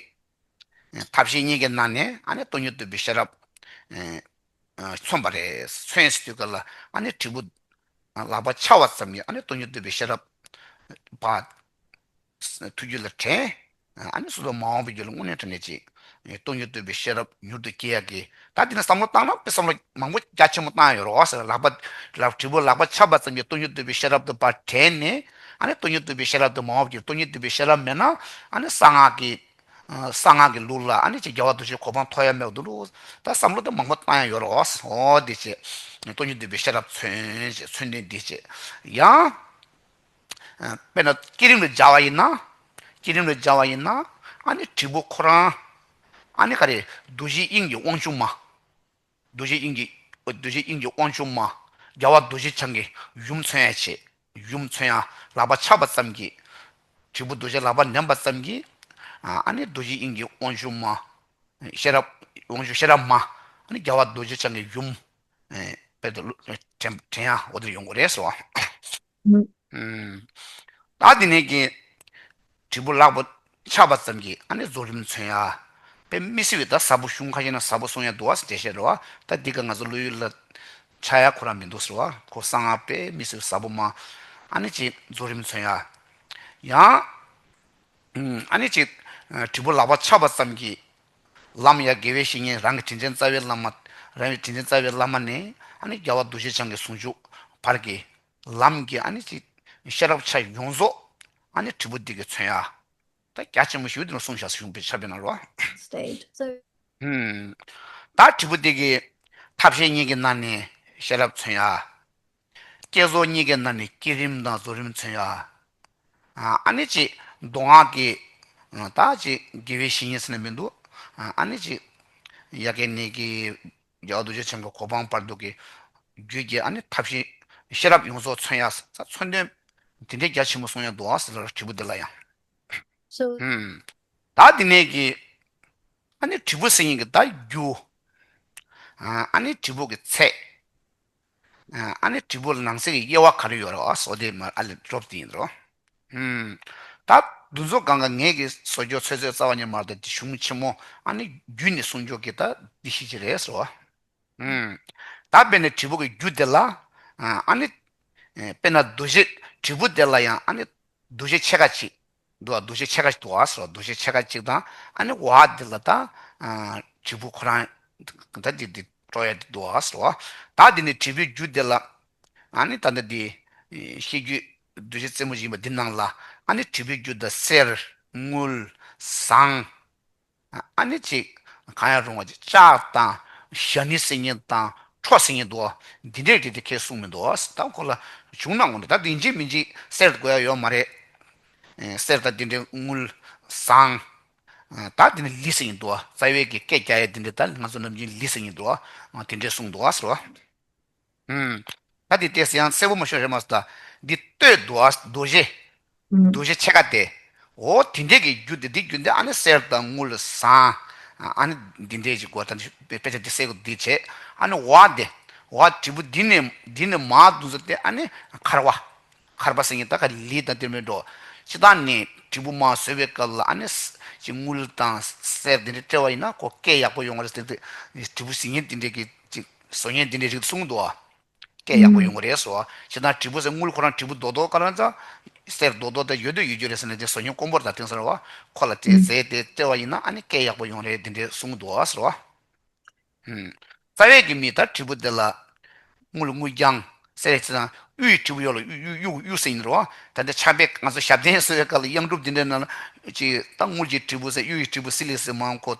ཐབས་ཤེས་གཉིས་ཀྱི་ནང་ནས་ཨ་ནི་སྟོང་ཉིད་རྟོགས་པའི་ཤེས་རབ་མཚོན་པ་རེད། མཚོན་ཟེར་དུས་སྐབས་ལ་ཨ་ནི་དྲིལ་བུ་ལག་པ་འཆང་བ་ཙམ་གྱིས་ཨ་ནི་སྟོང་ཉིད་རྟོགས་པའི་ཤེས་རབ་པ་ཐུགས་རྒྱུད་ལ་དྲན། ཨ་ནི་སོ་སོ་མ་འོངས་པའི་རྒྱུད་ལ་དངོས་གནས་དྲང་གནས་ཅིག་སྟོང་ཉིད་རྟོགས་པའི་ཤེས་རབ་མྱུར་དུ་སྐྱེ་ཡག་གི། ད་འདི་ན་བསམ་བློ་བཏང་ན་དཔེ་བསམ་བློ་མང་པོ་རྒྱ་ཆེན་པོ་བཏང་ཡོད་རེད་བ་ཟེར། ལག་པ་ལག་དྲིལ་བུ་ལག་པ་འཆང་བ་ཙམ་གྱིས་སྟོང་ཉིད་རྟོགས་པའི་ཤེས་རབ་དེ་ཕར་དྲན་ནས། ཨ་ནི་སྟོང་ཉིད་རྟོགས་པའི་ཤེས་རབ་དེ་མ་འོངས་པའི་རྒྱུད་སྟོང་ཉིད་རྟོགས་པའི་ཤེས་རབ་མེད་ན་ཨ་ནི་གསང་སྔགས་ཀྱི། གསང་སྔགས་ཀྱི་ལུགས་ལ་ཨ་ནི་ཅིག་རྒྱལ་བ་རྡོ་རྗེའི་གོ་འཕང་ཐོབ་ཡ་མེད་པ་འདུག་ལོ། ད་བསམ་བློ་དེ་མང་པོ་བཏང་ཡ་ཡོད་རེད་བ། འོ་འདི་བྱས། སྟོང་ཉིད་རྟོགས་པའི་ཤེས་རབ་མཚོན་བྱས་མཚོན་དོན་འདི་བྱས། ཡང་། དཔེར་ན་བསྐྱེད་རིམ་ལ་སྦྱར་བ་ཡིན་ན། བསྐྱེད་རིམ་ལ་སྦྱར་བ་ཡིན་ན། ཨ་ནི་དྲིལ་བུ་ཁོ་རང་། ཨ་ནི་ག་རེ། རྡོ་རྗེ་དབྱིངས་ཀྱི་དབང་ཕྱུག་མ། རྡོ་རྗེ་དབྱིངས་ཀྱི། རྡོ་རྗེ་དབྱིངས་ཀྱི་དབང་ཕྱུག་མ། རྒྱལ་བ་རྡོ་རྗེ་འཆང་གི་ཡུམ་མཚོན་ཡ་བྱས། ཡུམ་མཚོན་ཡ་ལག་པ་འཆང་བ་ཙམ་གྱིས། དྲིལ་བུ་རྡོ་རྗེ་ལག་པ་མནན་པ་ཙམ་གྱིས། ཨ་ནི་རྡོ་རྗེ་དབྱིངས་ཀྱི་དབང་ཕྱུག་མ། ཤེས་རབ་དབང་ཕྱུག་ཤེས་རབ་མ། ཨ་ནི་རྒྱལ་བ་རྡོ་རྗེ་འཆང་གི་ཡུམ། དཔེ་དེ་དྲན་དྲན་ཡ་འོ་དེར་ཡོང་གི་རེད་ཟེར་བ། ཨུམ། ད་དེ་ནས་ཀྱི་དྲིལ་བུ་ལག་པ་ཆག་པ་ཙམ་གྱིས་ཨ་ནི་རྫོགས་རིམ་མཚོན་ཡ། དཔེ་མི་སྲིད་པའི་ད་ཟབ་པོ་གཞུང་ཁ་ཤས་ན་ཟབ་པོ་གསུང་ཡ་འདུག་བ་ཟེར་བཤད་རེད་བ། ད་འདི་ག་ང་ཚོ་བློ་ཡུལ་ལ་ཆགས་ཡ་ཁོ་རང་མི་འདུག་ཟེར་བ། ཁོ་གསང་སྔགས་དཔེ་མི་སྲིད་པའི་ཟབ་པོ་མ། ཨ་ནི་ཅིག་རྫོགས་རིམ་མཚོན་ཡ། ཡང་། ཨ་ནི་ཅིག་དྲིལ་བུ་ལག་པ་ཆག་པ་ཙམ་གྱིས། ལམ་ཡང་དགེ་བའི་བཤེས་གཉེན་རང་གི་དྲིན་ཅན་རྩ་བའི་བླ་མ། རང་གི་དྲིན་ཅན་རྩ་བའི་བླ་མ་ནས་ཨ་ནི་རྒྱལ་བ་རྡོ་རྗེ་འཆང་གི་ཟུང་འཇུག་བར་གྱི་ལམ་གྱི་ཨ་ནི་ཅིག་ཤེས་རབ་ཆ་ཡོངས་རྫོགས་ཨ་ནི་དྲིལ་བུ་འདི་གིས་མཚོན་ཡ། ད་རྒྱ་ཆེན་པོ་ཞིག་འདི་ལ་གསུངས་བཞག་གཞུང་དཔེ་ཆ་དཔེ་ནང་རོ། State. So ད་དྲིལ་བུ་འདི་གིས་ཐབས་ཤེས་གཉིས་ཀྱི་ནང་ནས་ཤེས་རབ་མཚོན་ཡ། བསྐྱེད་རྫོགས་གཉིས་ཀྱི་ནང་ནས་བསྐྱེད་རིམ་དང་རྫོགས་རིམ་མཚོན་ཡ། ཨ་ནི་ཅིག་མདོ་སྔགས་ཀྱི་ད་ཅིག་དགེ་བའི་བཤེས་གཉེན་ཟེར་ན་མི་འདུག་ཨ་ནི་ཅིག་ཡ་གི་ནི་གི་རྒྱལ་བ་རྡོ་རྗེ་འཆང་གི་གོ་འཕང་བར་དུ་གི་རྒྱུད་ཀྱི་ཨ་ནི་ཐབས་ཤེས་ཤེས་རབ་ཡོངས་རྫོགས་མཚོན་ཡ་ས་མཚོན་དོན་དེ་འདྲའི་རྒྱ་ཆེན་པོ་གསུང་ཡ་འདུག་ཨ་ཟེར་ལ་དྲིལ་བུ་འདི་ལ་ཡང་། So ད་དེ་ནས་ཀྱི་ཨ་ནི་དྲིལ་བུ་ཟེར་མཁན་གྱི་ད་རྒྱུ། ཨ་ནི་དྲིལ་བུ་གི་ཚད། ཨ་ནི་དྲིལ་བུ་ནང་གསེས་ཀྱི་དབྱེ་བ་ག་རེ་ཡོད་རེད་བ་སོ་དེ་མར་ཨ་ལས་སྒྲོབ་དེ་ཡིན་རོ། ད་འདུ་འཛོམས་སྒང་ག་ངེད་ཀྱི་བཟོ་བཅོས་ཚོད་ཚོད་རྩ་བ་ཉིད་མ་རེད་ད་དེ་གཞུང་ཆེན་མོ་ཨ་ནི་རྒྱུད་ནས་གསུང་ཕྱོགས་ཀྱི་ད་འདི་ཤེས་ཀྱི་རེད་ཟེར་བ། ད་དཔེར་ན་དྲིལ་བུ་གི་རྒྱུད་དེ་ལ་ཨ་ནི་དཔེར་ན་འདུ་བྱེད་དྲིལ་བུ་དེ་ལ་ཡང་ཨ་ནི་འདུ་བྱེད་ཕྱེད་ཀ་གཅིག་འདུག་བ། འདུ་བྱེད་ཕྱེད་ཀ་ཅིག་འདུག་བ་ཟེར་བ། འདུ་བྱེད་ཕྱེད་ཀ་གཅིག་དང་ཨ་ནི་འོག་འདི་ལ་ད་དྲིལ་བུ་ཁོ་རང་ད་འདི་འདི་སྤྲོ་ཡ་འདི་འདུག་བ་ཟེར་བ། ད་འདི་ནི་དྲིལ་བུའི་རྒྱུད་འདི་ལ་ཨ་ནི་ད་ལྟ་འདི་ཤེས་རྒྱུད་འདུ་བྱེད་རྩེ་མོ་ཡིན་པ་འདི་ནང་ལ་ཨ་ནི་དྲིལ་བུའི་རྒྱུད་ད་གསེར་དངུལ་ཟངས། ཨ་ནི་ཅིག་གང་ཡང་རུང་བ་ཅིག་ལྕགས་དང་ཞྭ་ནི་ཟེར་མཁན་དང་ཁྲོ་ཟེར་མཁན་འདུག་བ། འདི་འདྲས་རིགས་དེ་ཁས་གསུངས་མི་འདུག་བ། ད་ཁོ་ལ་བྱུང་ན་འོང་ནས་ད་འདི་འཇིག་མི་འཇིག་གསེར་དགོས་ཡ་ཡོད་མ་རེད། ཨེ་གསེར་དང་འདི་འདྲས་དངུལ་ཟངས། ཨ་ད་འདི་ནི་ལི་ཟེར་མཁན་འདུག་བ། རྩ་བའི་གི་སྐད་རྒྱག་ཡ་འདི་འདྲས་ད་ང་ཚོ་ནམ་རྒྱུན་ལི་ཟེར་མཁན་འདུག་བ། འདི་འདྲས་གསུངས་འདུག་བ་ཟེར་བ། ཨུམ། ད་འདི་ལྟས་ཡང་གསལ་པོ་མ་ཤོད་རེད་མ་སོང་ད། འདི་ལྟོས་འདུག་ཨ་རྡོ་རྗེ། ཨུམ། རྡོ་རྗེ་ཕྱེད་ཀ་སྟེ། འོ་དེ་འདྲས་ཀྱི་རྒྱུ་དེ་འདི་རྒྱུ་འདི་ཨ་ནི་གསེར་དང་དངུལ་ཟངས། ཨ་ནི་འདི་འདྲས་ཀྱི་སྒོ་ད་དཔེ་ཆ་འདི་གསལ་པོ་འདི་བྱས། ཨ་ནི་འོག་དེ། འོག་དྲིལ་བུ་འདི་ནས་འདི་ནས་མར་འདུག་ཟེར་ཏེ་ཨ་ནི་འཁར་བ། འཁར་བ་ཟེར་མཁན་ད་ག་ལི་དང་དེ་མིན་འགྲོ། སྤྱིར་བཏང་ནས་དྲིལ་བུ་མར་བཟོས་པའི་སྐབས་ལ་ཨ་ནི་ཅིག་དངུལ་དང་གསེར་དེ་འདྲས་སྤྲད་པ་ཡིན་ན་ཁོ་སྐད་ཡག་པོ་ཡོང་བ་རེད་ཟེར་ཏེ། དྲིལ་བུ་ཟེར་མཁན་དེ་འདྲས་ཀྱི་ཅིག་བཟོ་མཁན་དེ་འདྲས་རིགས་གསུངས་འདུག་བ། སྐད་ཡག་པོ་ཡོང་གི་རེད་ཟེར་བ། ཞེ་དྲག་དྲིལ་བུ་ཟེར་དངུལ་ཁོ་རང་དྲིལ་བུ་རྡོག་རྡོག་ག་རང་ཙང་། གསེར་རྡོག་རྡོག་དེ་ཡོད་དུ་ཡོད་རྒྱུ་རེད་ཟེར་ནས་དེ་བཟོ་མཁན་དཀོན་པོར་ད་དེང་སང་རེད་བ། ཁོ་ལ་དེ་ཨུམ། རྫས་དེ་སྤྲད་པ་ཡིན་ན་ཨ་ནི་སྐད་ཡག་པོ་ཡོང་རེད་དེ་འདྲས་གསུངས་འདུག་བ་ཟེར་བ། ཨུམ། རྩ་བའི་གི་མི་ད་དྲིལ་བུ་དེ་ལ། དངུལ་དངུལ་རྐྱང་། གསེར་ཅི་དང་གཡུ་ཡི་དྲིལ་བུ་ཡོད་ལ་གཡུ་གཡུ་གཡུ་གཡུ་ཟེར་ཡིན་རེད་བ། ད་ལྟ་ཕྱག་དཔེ་ང་ཚོ་ཞབས་བརྟན་བཟོ་བའི་སྐབས་ལ་གཡང་སྒྲུབ་འདི་འདྲའི་ནང་ལ་ཅིག་ད་དངུལ་གྱི་དྲིལ་བུ་ཟེར་གཡུ་ཡི་དྲིལ་བུ་སི་ལི་ཟེར་མང་ཁོ།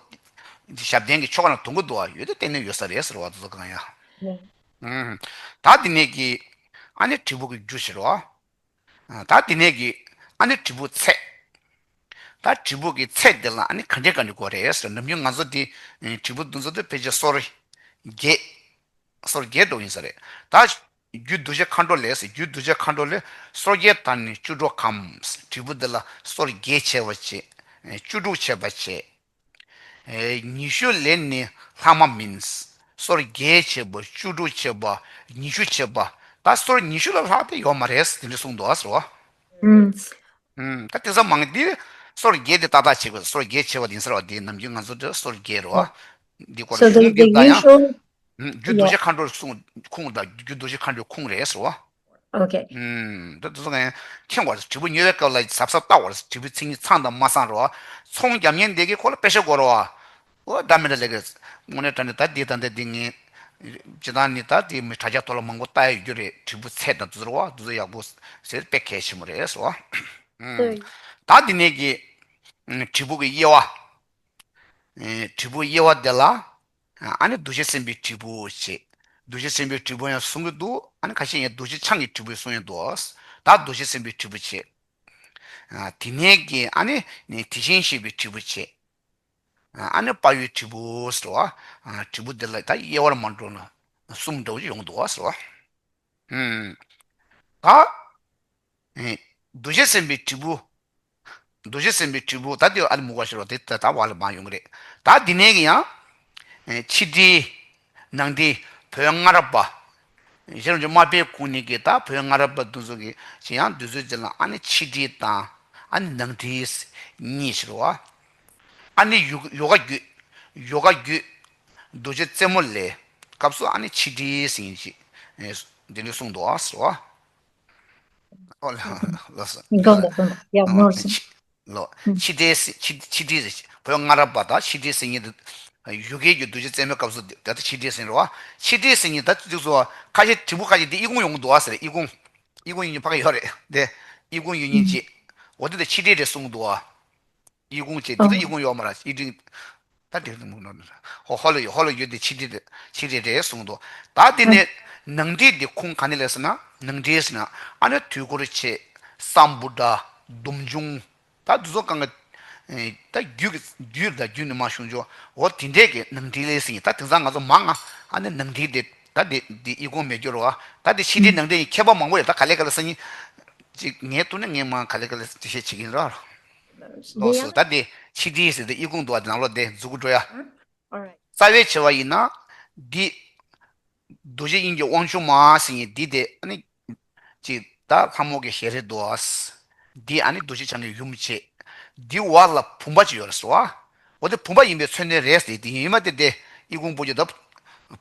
ཞབས་བརྟན་གྱི་ཆོ་ག་ནང་དུང་གི་འདུག་བ། ཡོད་དེ་གཏན་ནས་ཡོད་ས་རེད་ཟེར་བ་དེ་ཚོ་གང་ཡང་། ཨུམ། ད་འདི་ནས་ཀྱི་ཨ་ནི་དྲིལ་བུ་གི་རྒྱུ་ཕྱིར་རོ། ད་འདི་ནས་ཀྱི་ཨ་ནི་དྲིལ་བུ་ཚད། ད་དྲིལ་བུ་གི་ཚད་དེ་ལ་ཨ་ནི་ག་འདྲས་ག་འདྲས་དགོས་རེད་ཟེར་ནམ་རྒྱུན་ང་ཚོ་འདི་དྲིལ་བུ་འདི་ཚོ་དེ་ཕལ་ཆེར་སོར་བརྒྱད། སོར་བརྒྱད་འགྲོ་ཡིན་ས་རེད། ད་རྒྱུད་གདུལ་བྱ་མཁའ་འགྲོ་ལས་ཟེར་རྒྱུད་གདུལ་བྱ་མཁའ་འགྲོ་ལས་སོར་བརྒྱད་དང་ནི་བཅུ་དྲུག་གམ། དྲིལ་བུ་འདི་ལ་སོར་བརྒྱད་བྱས་པ་བྱས། བཅུ་དྲུག་བྱས་པ་བྱས། ཨེ་ཉི་ཤུ་ལས་ནི་ལྷག་མ་མིན། སོར་བརྒྱད་བྱས་པ་བཅུ་དྲུག་བྱས་པ་ཉི་ཤུ་བྱས་པ། ད་སོར་ཉི་ཤུ་ལ་ལྷག་དེ་ཡོད་མ་རེད་དེ་འདྲ་གསུངས་འདུག་ཨ་ཟེར་བ། ཨུམ། ཨུམ། ད་དེང་སང་མང་འདི་སོར་བརྒྱད་དེ་ཏག་ཏག་བྱེད་དགོས། སོར་བརྒྱད་བྱས་པ་དེ་ཡིན་ཟེར་བ་དེ་ནམ་རྒྱུན་ང་ཚོ་འདི་སོར་བརྒྱད་རེད་བ། འདི་སྐོར་ལ་གཞུང་འདི་ལྟར་ཡང་། ཨུམ། རྒྱུད་གདུལ་བྱ་མཁའ་འགྲོ་གསུང་ཁུངས་དང་རྒྱུད་གདུལ་བྱ་མཁའ་འགྲོའི་ཁུངས་རེད་ཟེར་བ། Okay. ཨུམ། ད་དེ་ཚོ་ངས་མཁྱེན་དགོས་རེད། དྲིལ་བུ་ཉོ་བའི་སྐབས་ལ་གཟབ་གཟབ་བལྟ་དགོས་རེད། དྲིལ་བུའི་མཚན་ཉིད་ཚང་དང་མ་ཚང་རེད་བ། ཚོང་རྒྱག་མཁན་དེ་གིས་ཁོ་ལ་པེ་ཤ་དགོས་རེད་བ། འོ་ད་མི་འདྲ་ལས་ཀ་དངོས་གནས་དྲང་གནས་ད་འདི་ད་འདི་འདི་ངས་སྤྱིར་བཏང་ནི་ད་འདི་མི་དྲ་རྒྱ་ཐོག་ལ་མང་པོ་ལྟ་ཡ་ཡོད་རྒྱུ་རེད། དྲིལ་བུ་ཚད་དང་དེ་ཚོ་རེད་བ། དེ་ཚོ་ཡག་པོ་ཟེར་དཔེ་གལ་ཆེན་པོ་རེད་ཟེར་བ། ཨུམ། ད་འདི་ནས་ཀྱི་ཨུམ། དྲིལ་བུ་གི་དབྱེ་བ། ཨེ་དྲིལ་བུ་དབྱེ་བ་དེ་ལ། ཨ་ནི་གདུལ་བྱ་སེམས་དཔའི་དྲིལ་བུ་བྱས། གདུལ་བྱ་སེམས་དཔའི་དྲིལ་བུ་ཡང་གསུང་གི་འདུག་ཨ་ནི་ཁ་ཤས་ཡང་གདུལ་བྱ་འཆང་གི་དྲིལ་བུ་གསུང་ཡང་འདུག་ད་གདུལ་བྱ་སེམས་དཔའི་དྲིལ་བུ་བྱས། ཨ་དེ་ནས་ཀྱི་ཨ་ནི་ནི་དེ་བཞིན་གཤེགས་པའི་དྲིལ་བུ་བྱས། ཨ་ནི་དཔའ་བོའི་དྲིལ་བུ་ཟེར་བ། དྲིལ་བུ་འདི་ལ་ད་དབྱེ་བར་མ་འགྲོ་ན་གསུམ་འདྲ་བོ་ཡོང་འདུག་ཟེར་བ། ཨུམ། ད། ཨེ། གདུལ་བྱ་སེམས་དཔའི་དྲིལ་བུ། རྡོ་རྗེ་སེམས་དཔའི་དྲིལ་བུ་ད་དེ་ཨ་ནི་མུ་ག་ཤོར་བ་དེ་ད་ད་བ་ལ་མ་ཡོང་གི་རེད། ད་འདི་ནས་ཀྱི་ཡང་ཕྱི་དྲིལ་ནང་དྲིལ་བོད་སྔ་རབས་པ། གཞན་རུ་མ་དཔེ་ཁུངས་ནས་ཀྱི་ད་བོད་སྔ་རབས་པ་འདི་ཚོ་གི་ཅི་ཡང་འདི་ཚོའི་རྗེས་ལ་ཨ་ནི་ཕྱི་དྲིལ་དང་ཨ་ནི་ནང་དྲིལ་གཉིས་ཤིག་རེད་བ། ཨ་ནི་ཡོ་ཡོ་ག་རྒྱུད། ཡོ་ག་རྒྱུད། རྡོ་རྗེ་རྩེ་མོ་ལས་སྐབས་སུ་ཨ་ནི་ཕྱི་དྲིལ་ཟེར་མཁན་ཅིག་འདི་ནས་གསུངས་འདུག་ཟེར་བ། ཨོ་ལ་ལ་ས། འགོ་འགོ་འགོ་ཡ་ནོར་སོང་། ལོ། ཕྱི་དྲིལ་ཟེར་ཕྱི་ཕྱི་དྲིལ་ཟེར་བོད་སྔ་རབས་པ་དང་ཕྱི་དྲིལ་ཟེར་མཁན་དེ། ཡོ་གའི་རྒྱུད་རྡོ་རྗེ་རྩེ་མོའི་སྐབས་སུ་ད་ལྟ་ཕྱི་དྲིལ་ཟེར་རོ། ཕྱི་དྲིལ་ཟེར་མཁན་ད་ཅིག་སོ་ཁ་ཤས་དྲིལ་བུ་ཁ་ཤས་དེ་ཨི་ཁུང་ཡོང་གི་འདུག་ཨ་ཟེར་ཨི་ཁུང་། ཨི་ཁུང་ཡོང་མཁན་ཕ་གི་ཡོད་རེད་དེ། ཨི་ཁུང་ཡོང་མཁན་ཅིག་འོ་དེ་དེ་ཕྱི་དྲིལ་རེད་གསུངས་འདུག་ཨ། ཨི་ཁུང་ཅེས་འདི་ལ་ཨི་ཁུང་ཡོད་མ་རེད་ཨི་ཁྲིང་། ད་དེ་རིང་མུ་ནོ་ཧོ་ཧོ་ལ་ཡོད་ཧོ་ལ་ཡོད་དེ་ཕྱི་དྲིལ་ཕྱི་དྲིལ་རེད་གསུངས་འདུག་ད་དེ་ནས་ནང་དྲིལ་དེ་ཁུང་ག་ནས་ལས་ཟེར་ན་ནང་དྲིལ་ཟེར་ན་ཨ་ནི་དུས་འཁོར་ཆེ་སམ་བྷོ་ཊ་སྡོམ་འབྱུང་ད་དུ་ཚོ་གང་ག་ད་རྒྱུད་ཀྱི་རྒྱུད་ད་རྒྱུད་ནས་མ་བྱུང་ཆོག་འོ་དེ་འདྲས་ཀྱི་ནང་དྲིལ་ལས་ཟེར་ད་དེང་སང་ང་ཚོ་མང་ང་ཨ་ནི་ནང་དྲིལ་དེ་ད་དེ་དེ་ཨི་ཁུང་མེད་རྒྱུ་རོ་ད་དེ་ཕྱི་དྲིལ་ནང་དྲིལ་ཡི་ཁྱད་པར་མང་པོ་ཡོད་ད་ག་ལེ་ག་ལེ་ཟེར་ནི། ཅིག་ངས་ཐུག་ན་ངས་མ་ག་ལེ་ག་ལེ་འགྲེལ་བཤད་བྱེད་ཀྱིན་ར། ལོགས་སུ་ད་དེ་ཕྱི་དྲིལ་ཟེར་དེ་ཨི་ཁུང་འདུག་བ་དེ་ནང་ལོགས་དེ་མཛུ་གུ་འགྲོ་ཡ། རྩ་བའི་ཆེ་བ་ཡིན་ན། འདི། རྡོ་རྗེ་དབྱིངས་ཀྱི་དབང་ཕྱུག་མ་ཟེར་ཡིན་འདི་དེ་ཨ་ནི། ཅིག་ད་ལྷ་མོ་གི་ཞལ་རས་འདུག་ཨ། འདི་ཨ་ནི་རྡོ་རྗེ་འཆང་གི་ཡུམ་བྱས། འདི་བར་ལ་བུམ་པ་ཅིག་ཡོད་རེད་ཟེར་བ། འོ་དེ་བུམ་པ་ཡིན་པའི་མཚོན་དོན་རེད་ཟེར་དེ་ཡིན་མ་དེ་དེ་ཨི་ཁུང་པོ་ཅིག་ད།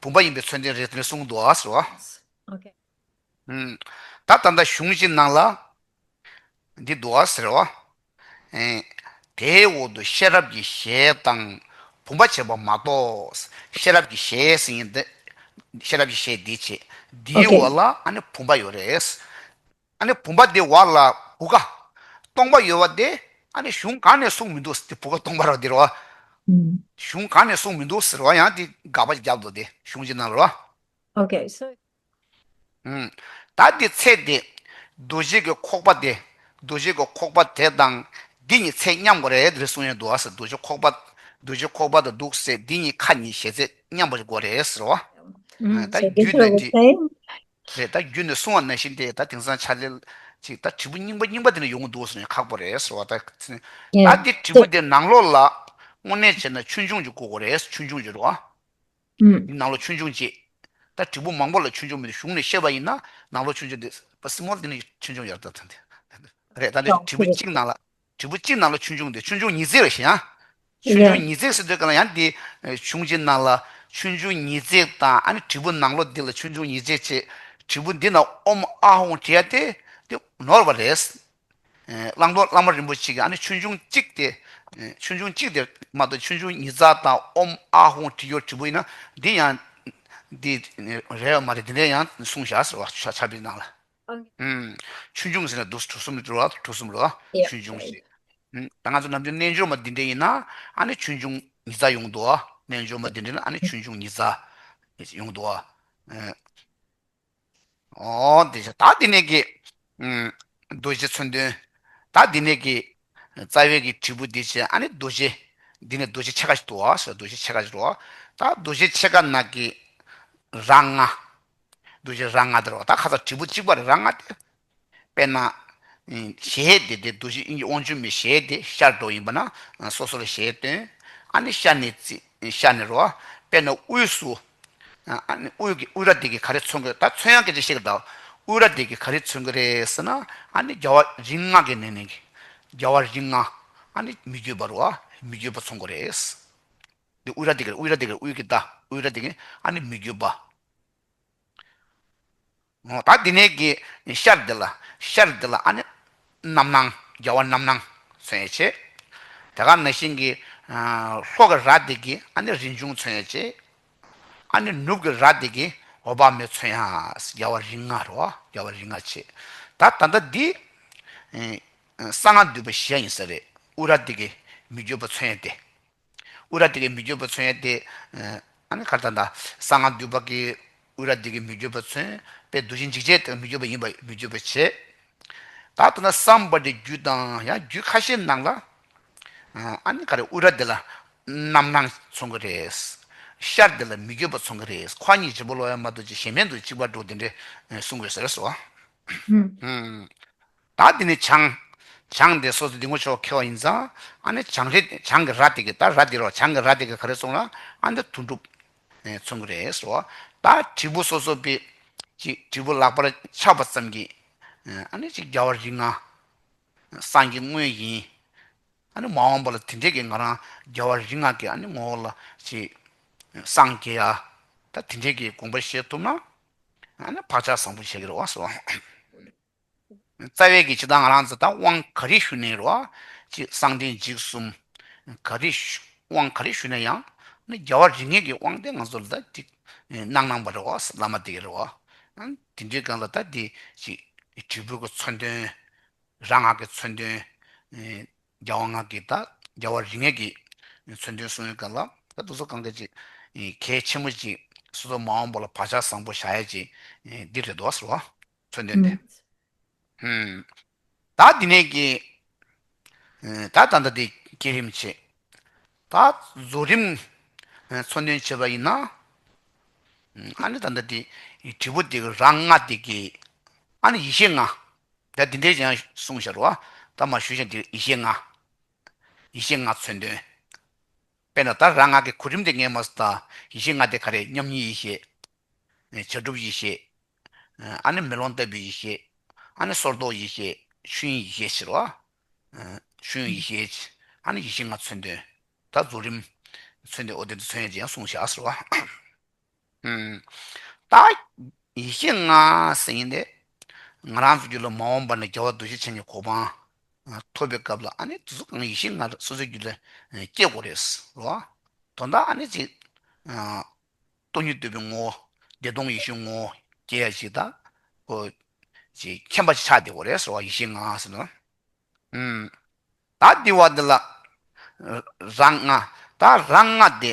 བུམ་པ་ཡིན་པའི་མཚོན་དོན་རེད་དེ་གསུངས་འདུག་ཨ་ཟེར་བ། ད་ད་ལྟ་གཞུང་གཅིག་ནང་ལ། འདི་འདུག་ཟེར་བ། དེའི་འོག་ཏུ་ཤེས་རབ་ཀྱི་ཞལ་དང་བུམ་པ་བྱས་པ་མ་གཏོགས། ཤེས་རབ་ཀྱི་ཞལ་ཟེར་ཡིན་ཏེ། ཤེས་རབ་ཀྱི་ཞལ་འདི་བྱས། འདིའི་འོག་ལ་ཨ་ནི་བུམ་པ་ཡོད་རེད། ཨ་ནི་བུམ་པ་འདི་འོག་ལ་བུ་ག་སྟོང་པ་ཡོད་པ་དེ་ཨ་ནི་གཞུང་གང་ནས་གསུངས་མི་འདུག་དེ་བུ་ག་སྟོང་པ་ར་འདི་རེད་བ། གཞུང་གང་ནས་གསུངས་མི་འདུག་ཟེར་བ་ཡང་དེ་དགག་པ་རྒྱབ་འདུག་དེ་གཞུང་གཅིག་ནང་ལ་རེད་བ། ད་འདི་ཚེ་འདི། རྡོ་རྗེ་གི་ཁོག་པ་དེ། རྡོ་རྗེ་གི་ཁོག་པ་དེ་དང་འདི་གཉིས་ཚད་མཉམ་དགོས་རེད་དེ་གསུང་ཡོད་འདུག་ཨ་ཟེར་རྡོ་རྗེ་ཁོག་པ། རྡོ་རྗེ་ཁོག་པ་དང་འདུག་ཟེར་འདི་གཉིས་ཁ་གཉིས་ཞལ་ཚད་མཉམ་པ་དགོས་རེད་ཟེར་བ། ད་རྒྱུད་ནས་འདི། རེད་ད་རྒྱུད་ནས་གསུང་བ་ནང་བཞིན་དེ་ད་དེང་སང་ཆ་ལེ། ཅིག་ད་དྲིལ་བུ་རྙིང་པ་རྙིང་པ་དེ་ནས་ཡོང་གི་འདུག་ཟེར་ནས་ཁག་པོ་རེད་ཟེར་བ་ད། ད་འདི་དྲིལ་བུ་དེ་ནང་ལོགས་ལ་དངོས་གནས་བྱས་ན་ཆོས་འབྱུང་ཅིག་དགོས་དགོས་རེད་ཆོས་འབྱུང་ཅིག་རེད་བ། འདི་ནང་ལོགས་ཆོས་འབྱུང་ཅིག་ད་དྲིལ་བུ་མང་པོ་ལ་ཆོས་འབྱུང་མི་འདུག་གཞུང་ནས་བཤད་པ་ཡིན་ན་ནང་ལོགས་ཆོས་འབྱུང་དེ་པ་སི་མོལ་དེ་ནས་ཆོས་འབྱུང་ཡར་ད་ཐོན་དེ་རེད་ད་ནི་དྲིལ་བུ་གཅིག་ནང་ལ་དྲིལ་བུ་གཅིག་ནང་ལ་ཆོས་འབྱུང་དེ་ཆོས་འབྱུང་ཉིས་བརྩེགས་རེད་ཤི་ཡང་། ཆོས་འབྱུང་ཉིས་བརྩེགས་ཟེར་དུས་ག་ལ་ཡང་དེ་གཞུང་གཅིག་ནང་ལ་ཆོས་འབྱུང་ཉིས་བརྩེགས་དང་ཨ་ནི་དྲིལ་བུ་ནང་ལོགས་འདི་ལ་ཆོས་འབྱུང་ཉིས་བརྩེགས་བྱས་དྲིལ་བུ་འདི་ན་ཨོཾ་ཨཱཿཧཱུྃ་བྲིས་ཡ་དེ་དེ་ནོར་བ་རེད། བླང་དོར་བླ་མ་རིན་པོ་ཆེ་གིས་ཨ་ནི་ཆོས་འབྱུང་གཅིག་དེ། ཆོས་འབྱུང་གཅིག་དེ་མ་གཏོགས་ཆོས་འབྱུང་ཉིས་བརྩེགས་དང་ཨོཾ་ཨཱཿཧཱུྃ་བྲིས་ཡོད་དྲིལ་བུ་ཡིན་ན་འདི་ཡང་། འདི་རེད་མ་རེད་འདི་འདྲས་ཡང་གསུངས་བཞག་ཟེར་བ་ཕྱག་ཕྱག་དཔེའི་ནང་ལ། ཆོས་འབྱུང་ཟེར་ན་འདུག་གྲུ་གསུམ་རེད་བ་གྲུ་གསུམ་རེད་བ་ཆོས་འབྱུང་ཞེས། ད་ང་ཚོ་ནམ་རྒྱུན་རྣལ་འབྱོར་མ་འདི་འདྲས་ཡིན་ན་ཨ་ནི་ཆོས་འབྱུང་ཉིས་བརྩེགས་ཡོང་འདུག་བ་རྣལ་འབྱོར་མ་འདི་འདྲས་ན་ཨ་ནི་ཆོས་འབྱུང་ཉིས་བརྩེགས་ཡོང་འདུག་བ། ཨོ་དེ་བྱ་ད་དེ་ནས་ཀྱི། རྡོ་རྗེ་མཚོན་དོན། ད་དེ་ནས་ཀྱི། རྩ་བའི་ཀྱི་དྲིལ་བུ་འདི་བྱས་ཨ་ནི་རྡོ་རྗེ། འདི་ནས་རྡོ་རྗེ་ཕྱེད་ཀ་ཞིག་འདུག་བ་ཟེར་རྡོ་རྗེ་ཕྱེད་ཀ་ཞིག་འདུག་བ། ད་རྡོ་རྗེ་ཕྱེད་ཀ་ནང་གི། ར་ལྔ། རྡོ་རྗེ་ར་ལྔ་དེ་རེད་བ་ད་ཁ་ཚ་དྲིལ་བུ་གཅིག་པ་རེད་ར་ལྔ་དེ། དཔེར་ན། ཞལ་དེ་དེ་རྡོ་རྗེ་དབྱིངས་ཀྱི་དབང་ཕྱུག་མའི་ཞལ་དེ་ཤར་འགྲོ་ཡིན་པ་ན་སོ་སོ་ལ་ཞལ་སྟོན། ཨ་ནི་ཤར་ནས་རྩི་ཤར་ནས་རོ། དཔེར་ན་དབུས་སུ། ཨ་ནི་དབུས་ཀྱི་དབུས་ར་དེ་གིས་ག་རེ་མཚོན་གི་རེད་ད་མཚོན་ཡག་སྐད་ཆ་བཤད་གི་ད། དབུས་ར་དེ་གིས་ག་རེ་མཚོན་གི་རེད་ཟེར་ན་ཨ་ནི་རྒྱལ་བ་རིགས་ལྔ་གི་ནང་ནས་ཀྱི། རྒྱལ་བ་རིགས་ལྔ། ཨ་ནི་མི་བསྐྱོད་པ་རོ། མི་བསྐྱོད་པ་མཚོན་གི་རེད། དེ་དབུས་ར་དེ་གིས་དབུས་ར་དེ་གིས་དབུས་ཀྱི་ད་དབུས་ར་དེ་གིས་ཨ་ནི་མི་བསྐྱོད་པ། འོ་ད་འདི་ནས་ཀྱི་ཤར་འདི་ལ་ཤར་འདི་ལ་ཨ་ནི་རྣམ་སྣང་རྒྱལ་བ་རྣམ་སྣང་མཚོན་ཡས་བྱེད། དེ་ག་ནང་བཞིན་གྱི་ལྷོ་གི་ར་འདི་གི་ཨ་ནི་རིན་འབྱུང་མཚོན་ཡས་བྱེད། ཨ་ནི་ནུབ་ཀྱི་ར་འདི་གི་འོད་དཔག་མེད་མཚོན་ཡས་རྒྱལ་བ་རིགས་ལྔ་རོ་རྒྱལ་བ་རིགས་ལྔ་བྱེད། ད་ད་ལྟ་འདི་གསང་སྔགས་འདུས་པ་བཞི་ཡིན་ས་རེད། དབུ་ར་འདི་གི་མི་བསྐྱོད་པ་མཚོན་ཡས་དེ། དབུ་ར་དེ་གའི་མི་བསྐྱོད་པ་མཚོན་ཡས་དེ། ཨ་ནི་ག་རེ་ད་ད་གསང་སྔགས་འདུས་པ་གི་དབུ་ར་དེ་གའི་མི་བསྐྱོད་པ་མཚོན་པས་རྡོ་རྗེ་འཇིགས་བྱེད་དེ་མི་བསྐྱོད་པ་ཡིན་པ་མི་བསྐྱོད་པ་བྱེད། ད་ལྟ་ན་སམ་བྷོ་ཊའི་རྒྱུད་དང་ཡང་རྒྱུད་ཁ་ཤས་ནང་ལ། ཨ་ནི་ག་རེ་དབུ་ར་དེ་ལ་རྣམ་སྣང་མཚོན་གི་རེད། ཤར་དེ་ལ་མི་བསྐྱོད་པ་མཚོན་གི་རེད། ཁོ་གཉིས་བྱེད་པོ་ལོ་ཡ་མ་གཏོགས་ཅི་གཞན་མེད་འདུག་གཅིག་པ་འགྲོ་དེ་འདྲས་གསུང་དགོས་ཟེར་སོ། ད་དེ་ནས་བྱང་། བྱང་དེ་སོ་སོ་འདི་ངོ་ཆོག་ཁེལ་བ་ཡིན་ཙང་ཨ་ནི་བྱང་རི་བྱང་གི་ར་དེ་གི་ད་ར་དེ་རོ་བྱང་གི་ར་དེ་གི་ག་རེ་སོང་ལ་ཨ་ནི་དོན་གྲུབ་མཚོན་གི་རེད་ཟེར་བ། ད་དྲིལ་བུ་སོ་སོ་པའི་ཅིག་དྲིལ་བུ་ལག་པར་ཆགས་པ་ཙམ་གྱིས་ཨ་ནི་ཅིག་རྒྱལ་བ་རིགས་ལྔ་སངས་རྒྱས་དངོས་ཡིན། ཨ་ནི་མ་འོངས་པ་ལ་དེ་འདྲས་ཀྱི་ང་རང་རྒྱལ་བ་རིགས་ལྔ་གི་ཨ་ནི་ངོ་བོ་ལ་ཅིག་སངས་རྒྱས་ཡ་ད་དེ་འདྲས་ཀྱི་དགོངས་པ་བཞེས་ཐུབ་ན་ཨ་ནི་བག་ཆགས་བཟང་པོ་བྱེད་ཀྱི་རེད་བ་ཟེར་བ། རྩ་བའི་གི་ཇི་ལྟར་ང་རང་ཚོ་ད་དབང་ག་རེ་ཞུ་ནའི་རེད་བ། ཅིག་གསང་བདེ་འཇིགས་གསུམ་ག་རེ་ཞུ་དབང་ག་རེ་ཞུ་ན་ཡང་ནི་རྒྱལ་བ་རིགས་ལྔའི་གི་དབང་དེ་ང་ཚོ་ལ་ད་ཅིག་གནང་གནང་བ་རེད་བ་བླ་མ་དེ་གི་རེད་བ། དེ་འདྲའི་སྒང་ལ་ད་དེ་ཅིག་དྲིལ་བུ་གི་མཚོན་དོན། རང་སྔགས་ཀྱི་མཚོན་དོན། རྒྱལ་བ་སྔགས་ཀྱི་ད་རྒྱལ་བ་རིགས་ལྔའི་གི་མཚོན་དོན་གསུང་བའི་སྐབས་ལ་ད་དེ་ཚོ་གང་ག་ཅིག་གལ་ཆེན་པོ་ཅིག་སོ་སོ་མ་འོངས་པ་ལ་བག་ཆགས་བཟང་པོ་བཞག་ཡ་ཅིག་འདི་རེད་འདུག་ཟེར་བ། མཚོན་དོན་དེ། ད་འདི་ནས་ཀྱི་ད་ད་ལྟ་དེ་བསྐྱེད་རིམ་བྱེད། ད་རྫོགས་རིམ་མཚོན་དོན་བྱེད་པ་ཡིན་ན་ཨ་ནི་ད་ལྟ་དེ་དྲིལ་བུ་དེ་གི་རང་སྔགས་དེ་གི་ཨ་ནི་ཡེ་ཤེས་ལྔ། ད་འདི་འདྲའི་ཀྱང་གསུངས་བཞག་རོ། ད་མ་ཞུ་བཞག་འདི་ཡེ་ཤེས་ལྔ། ཡེ་ཤེས་ལྔ་མཚོན་དོན། དཔེར་ན་ད་རང་སྔགས་ཀྱི་གོ་རིམ་དེ་ངས་མ་སོ་ད་ཡེ་ཤེས་ལྔ་དེ་ག་རེ་མཉམ་ཉིད་ཡེ་ཤེས། བྱ་གྲུབ་ཡེ་ཤེས། ཨ་ནི་མེ་ལོང་ལྟ་བུའི་ཡེ་ཤེས། ཨ་ནི་སོར་རྟོག་ཡེ་ཤེས། ཆོས་དབྱིངས་ཡེ་ཤེས་ཟེར་བ། ཆོས་དབྱིངས་ཡེ་ཤེས། ཨ་ནི་ཡེ་ཤེས་ལྔ་མཚོན་དོན། ད་རྫོགས་རིམ་མཚོན་དོན་འོ་དེ་ཚོ་མཚོན་ཡ་ཅིག་ཡང་གསུངས་བཞག་ཟེར་བ། ད་ཡེ་ཤེས་ལྔ་ཟེར་ཡིན་ཏེ། ང་རང་ཚོ་རྒྱུད་ལ་མ་འོངས་པ་ན་རྒྱལ་བ་རྡོ་རྗེ་འཆང་གི་གོ་འཕང་ཐོབ་པའི་སྐབས་ལ་ཨ་ནི་དེ་ཚོ་གང་ཡེ་ཤེས་ལྔ་སོ་སོའི་རྒྱུད་ལ་སྐྱེ་དགོས་རེད་རོ། དོན་དག་ཨ་ནི་ཅིག་སྟོང་ཉིད་རྟོགས་པའི་ངོ་བོ་བདེ་སྟོང་ཡེ་ཤེས་ངོ་བོ་སྐྱེ་ཡ་ཅིག་ད་ཁོ་ཅིག་མཁྱེན་པ་ཅིག་ཆགས་བསྡད་དགོས་རེད་རོ་ཡེ་ཤེས་ལྔ་ཟེར་ན། ད་འདི་བ་འདི་ལ་རང་སྔགས་ད་རང་སྔགས་དེ་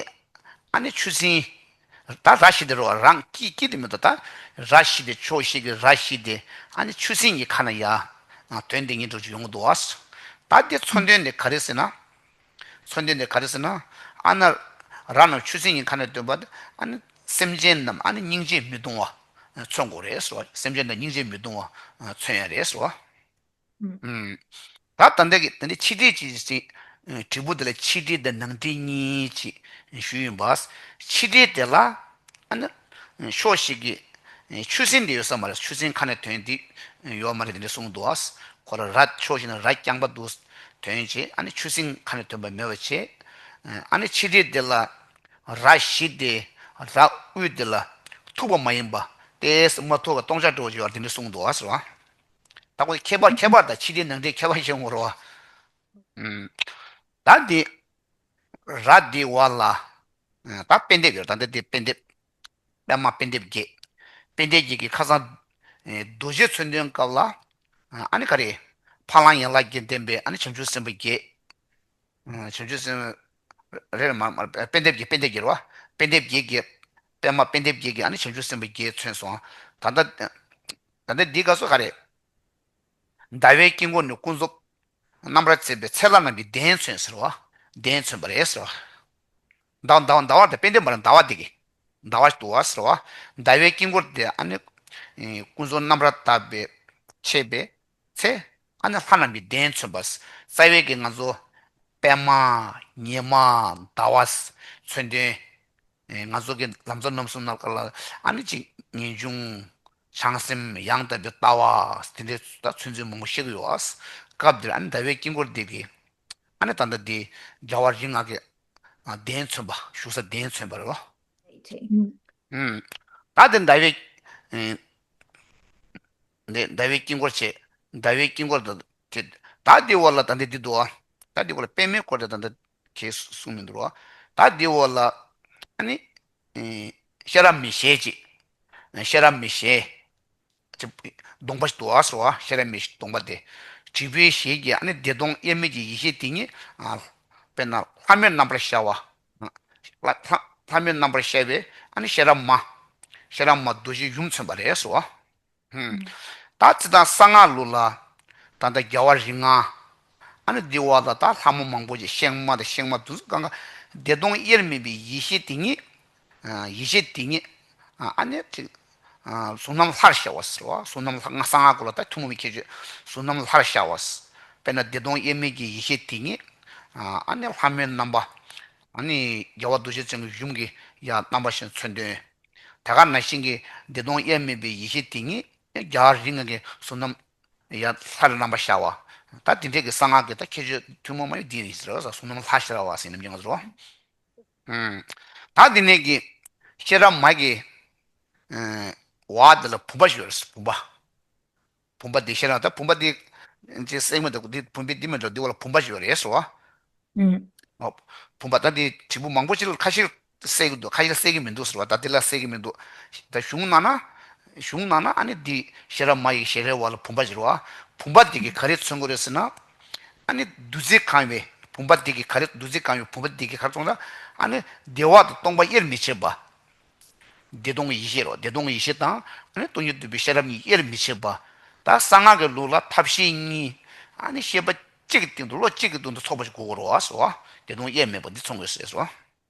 ཨ་ནི་ཆུ་སྲིན་ད་ར་ཞི་དེ་རོ་རང་ཀི་ཀི་དེ་མི་འདུག་ད་ར་ཞི་དེ་ཕྱོགས་བཞི་གི་ར་ཞི་དེ་ཨ་ནི་ཆུ་སྲིན་གྱི་ཁ་ན་ཡ་དོན་དེ་ཉིད་དུ་ཡོང་གི་འདུག་བ། ད་དེ་མཚོན་དོན་དེ་ག་རེ་ཟེར་ན། མཚོན་དོན་དེ་ག་རེ་ཟེར་ན། ཨ་ན་ར་རྣམས་ཆུ་སྲིན་གྱི་ཁ་ན་སྟོན་པ་ཨ་ནི་སེམས་ཅན་རྣམས་ཨ་ནི་སྙིང་རྗེས་མི་གདུང་བ་མཚོན་དགོས་རེད་ཟེར་བ་སེམས་ཅན་རྣམས་སྙིང་རྗེས་མི་གདུང་བ་མཚོན་ཡ་རེད་ཟེར་བ། ཨུམ། ད་ད་ལྟ་གི་ད་ལྟ་ཕྱི་དྲིལ་གྱི་ཅིག་དྲིལ་བུ་དེ་ལ་ཕྱི་དྲིལ་དང་ནང་དྲིལ་གཉིས་ཅིག་ཞུས་ཡིན་པ། ཕྱི་དྲིལ་དེ་ལ་ཨ་ནི་ཕྱོགས་བཞི་གི་ཆུ་སྲིན་དེ་ཡོད་ས་མ་རེད། ཆུ་སྲིན་ཁ་ནས་ཐོན་དེ་ཡོད་མ་རེད་དེ་འདྲ་གསུངས་འདུག་ཁོ་ར་ར་ཕྱོགས་བཞི་ན་ར་རྐྱང་པ་འདུག་ཐོན་བྱས་ཨ་ནི་ཆུ་སྲིན་ཁ་ནས་ཐོན་པ་མེད་པ་བྱས། ཨ་ནི་ཕྱི་དྲིལ་དེ་ལ་ར་བཞི་དེ་ར་དབུས་དེ་ལ་ཐུག་པ་མ་ཡིན་པ་ཏེས་མ་ཐུག་པ་སྟོང་ཆ་འགྲོ་བྱས་པ་དེ་འདྲ་གསུངས་འདུག་ཟེར་བ། ད་ཁོ་ཁྱད་པར་ཁྱད་པར་དང་ཕྱི་དྲིལ་ནང་དྲིལ་ཁྱད་པར་ཞིག་ཡོང་གི་རེད་བ། ཨུམ། ད་འདི་ར་འདི་བ་ལ་ད་པཎ་ཌི་ཏ་ཡོད་ད་འདི་འདི་པཎ་ཌི་ཏ་པདྨ་པཎ་ཌི་ཏ་བརྒྱད། པཎ་ཌི་ཏ་བརྒྱད་ཀྱི་ཁ་སང་རྡོ་རྗེ་མཚོན་དོན་སྐབས་ལ་ཨ་ནི་ག་རེ་ཕ་ལང་ཡན་ལག་བརྒྱད་ལྡན་པའི་ཨ་ནི་བྱང་ཆུབ་སེམས་དཔའ་བརྒྱད། བྱང་ཆུབ་སེམས་དཔའ་རེ་རེ་མ་མ་པཎ་ཌི་ཏ་བརྒྱད་པཎ་ཌི་ཏ་བརྒྱད་རེད་བ། པཎ་ཌི་ཏ་བརྒྱད་ཀྱི་པདྨ་པཎ་ཌི་ཏ་བརྒྱད་ཀྱི་ཨ་ནི་བྱང་ཆུབ་སེམས་དཔའ་བརྒྱད་མཚོན་སོང་། ད་ལྟ་ད་ལྟ་འདི་སྐབས་སུ་ག་རེ། ཟླ་བའི་དཀྱིལ་འཁོར་ནི་ཀུན་རྫོབ་རྣམ་པར་བརྩེགས་པའི་ཚེ་ལྷ་རྣམས་ཀྱི་གདན་མཚོན་ཟེར་བ། གདན་མཚོན་པ་རེད་ཟེར་བ། ཟླ་བ་ཟླ་བ་ཟླ་བ་དེ་དཔེ་འདེབས་མ་རེད་ཟླ་བ་དེ་གི་ཟླ་བ་ཞིག་འདུག་བ་ཟེར་བ། ཟླ་བའི་དཀྱིལ་འཁོར་དེ་ཨ་ནི་ཀུན་རྫོབ་རྣམ་པར་དག་པའི་ཕྱེད་པའི་ཚེ་ཨ་ནི་ལྷ་རྣམས་ཀྱི་གདན་མཚོན་པ། རྩ་བའི་གི་ང་ཚོ་པདྨ་ཉི་མ་ཟླ་བ་མཚོན་དོན། ང་ཚོ་གི་ལམ་གཙོ་རྣམ་གསུམ་ནང་ལ་ཨ་ནི་གཅིག་ངེས་འབྱུང་། བྱང་སེམས་ཡང་དག་པའི་ལྟ་བ་དེ་འདྲའི་ད་ཚུན་ཚོད་མང་པོ་བཤད་ཀྱི་ཡོད། སྐབས་འདིར་ཨ་ནི་ཟླ་བའི་དཀྱིལ་འཁོར་འདི་གི་ཨ་ནི་ད་ལྟ་འདི་རྒྱལ་བ་རིགས་ལྔ་གི་གདན་མཚོན་པ་བཞུགས་ས་གདན་མཚོན་པ་རེད་བ། ད་འདི་ཟླ་བའི་འདི་ཟླ་བའི་དཀྱིལ་འཁོར་བྱས། ཟླ་བའི་དཀྱིལ་འཁོར་དང་དེ་ད་འདི་འོག་ལ་ད་འདི་འདི་འདུག་ཨ། ད་འདི་འོག་ལ་པདྨའི་སྐོར་དེ་ད་ལྟ་གས་གསུངས་མི་འདུག་རོ། ད་འདི་འོག་ལ་ཨ་ནི་ཤེས་རབ་མའི་ཞལ་གཅིག་ཤེས་རབ་མའི་ཞལ་གདོང་པ་ཞིག་འདུག་ཨ་ཟེར་བ། ཤེས་རབ་མའི་གདོང་པ་དེ་དྲིལ་བུའི་ཞལ་གྱི་ཨ་ནི་བདེ་སྟོང་དབྱེར་མེད་ཀྱི་ཡེ་ཤེས་དེ་ཉིད་དཔེར་ན་ལྷ་མོའི་རྣམ་པར་ཤར་བ། ལྷ་ལྷ་ལྷ་མོའི་རྣམ་པར་ཤར་བའི་ཨ་ནི་ཤེས་རབ་མ། ཤེས་རབ་མ་རྡོ་རྗེ་ཡུམ་མཚོན་པ་རེད་ཟེར་བ། ད་ཚེ་དང་གསང་སྔགས་ལུགས་ལ་ད་ལྟ་རྒྱལ་བ་རིགས་ལྔ། ཨ་ནི་འདི་བ་ལ་ད་ལྷ་མོ་མང་པོ་ཅིག་གཤེགས་མ་དང་གཤེགས་མ་དུ་གང་ག་བདེ་སྟོང་དབྱེར་མེད་པའི་ཡེ་ཤེས་དེ་ཉིད། ཡེ་ཤེས་དེ་ཉིད། ཨ་ནི་ཅིག་གཟུང་རྣམ་ལྷར་ཤར་བ་ཟེར་བ། གཟུང་རྣམ་ལྷ་ང་གསང་སྔགས་སྐོར་ལ་ད་ཐུན་མོང་མའི་ཁྱད་ཆོས་གཟུང་རྣམ་ལྷར་ཤར་བ། དཔེར་ན་བདེ་སྟོང་དབྱེར་མེད་ཀྱི་ཡེ་ཤེས་དེ་ཉིད། ཨ་ནི་ལྷ་མོའི་རྣམ་པ། ཨ་ནི་རྒྱལ་བ་རྡོ་རྗེ་འཆང་གི་ཡུམ་གྱི་ཡང་རྣམ་པ་བཞིན་མཚོན་དོན། དེ་ག་ནང་བཞིན་གྱི་བདེ་སྟོང་དབྱེར་མེད་པའི་ཡེ་ཤེས་དེ་ཉིད་རྒྱ་གར་རིགས་ལྔ་གི་གཟུགས་རྣམ། ཡང་ལྷ་རི་རྣམ་པ་ཤར་བ། ད་དེ་འདྲས་ཀྱི་གསང་སྔགས་ཀྱི་ད་ཁྱད་ཆོས་ཐུན་མོང་མ་ཡིན་འདི་ཡིན་ཟེར་བ་ས་གཟུགས་རྣམ་ལྷ་ཤར་བ་ཟེར་ནམ་རྒྱུན་ང་ཚོ། ད་འདི་ནས་ཀྱི་ཤེས་རབ་མ་གི་བ་འདི་ལ་བུམ་པ་ཞིག་ཡོད་རེད། བུམ་པ། བུམ་པ་འདི་ཤེས་རབ་ད་བུམ་པ་འདི་ཅི་སེང་མི་འདུག་འདི་བུམ་པའི་འདི་མི་འདུག་འདི་བ་ལ་བུམ་པ་ཞིག་ཡོད་རེད་ཟེར་བ། ཨོ། བུམ་པ་ད་འདི་དྲིལ་བུ་མང་པོ་ཅིག་ལ་ཁ་ཤས་གསལ་གི་འདུག་ཁ་ཤས་གསལ་གི་མི་འདུག་ཟེར་བ། ད་འདི་ལ་གསལ་གི་མི་འདུག་ད་གཞུང་ནང་ན། གཞུང་ནང་ན་ཨ་ནི་འདི་ཤེས་རབ་མ་ཡི་ཞལ་རས་བ་ལ་བུམ་པ་ཟེར་བ། བུམ་པ་འདི་གི་ག་རེ་མཚོན་གི་རེད་ཟེར་ན། ཨ་ནི་བདུད་རྩི་གང་བའི་བུམ་པ་འདི་གི་ག་རེ་བདུད་རྩི་གང་བའི་བུམ་པ་འདི་གི་ག་རེ་མཚོན་ན། ཨ་ནི་བདེ་བ་དང་སྟོང་པ་དབྱེར་མི་ཕྱེད་པ། བདེ་སྟོང་གི་ཡེ་ཤེས་རོ། བདེ་སྟོང་གི་ཡེ་ཤེས་དང་ཨ་ནི་སྟོང་ཉིད་རྟོགས་པའི་ཤེས་རབ་གཉིས་དབྱེར་མི་ཕྱེད་པ། ད་གསང་སྔགས་ཀྱི་ལུགས་ལ་ཐབས་ཤེས་གཉིས། ཨ་ནི་ཤེས་པ་གཅིག་གི་སྟེང་དུ་བློ་གཅིག་གི་སྟེང་དུ་ཚོགས་པ་ཞིག་དགོས་ཀྱི་རེད་བ་ཟེར་བ། བདེ་སྟོང་དབྱེར་མེད་པ་འདི་མཚོན་དགོས་ཟེར་བ།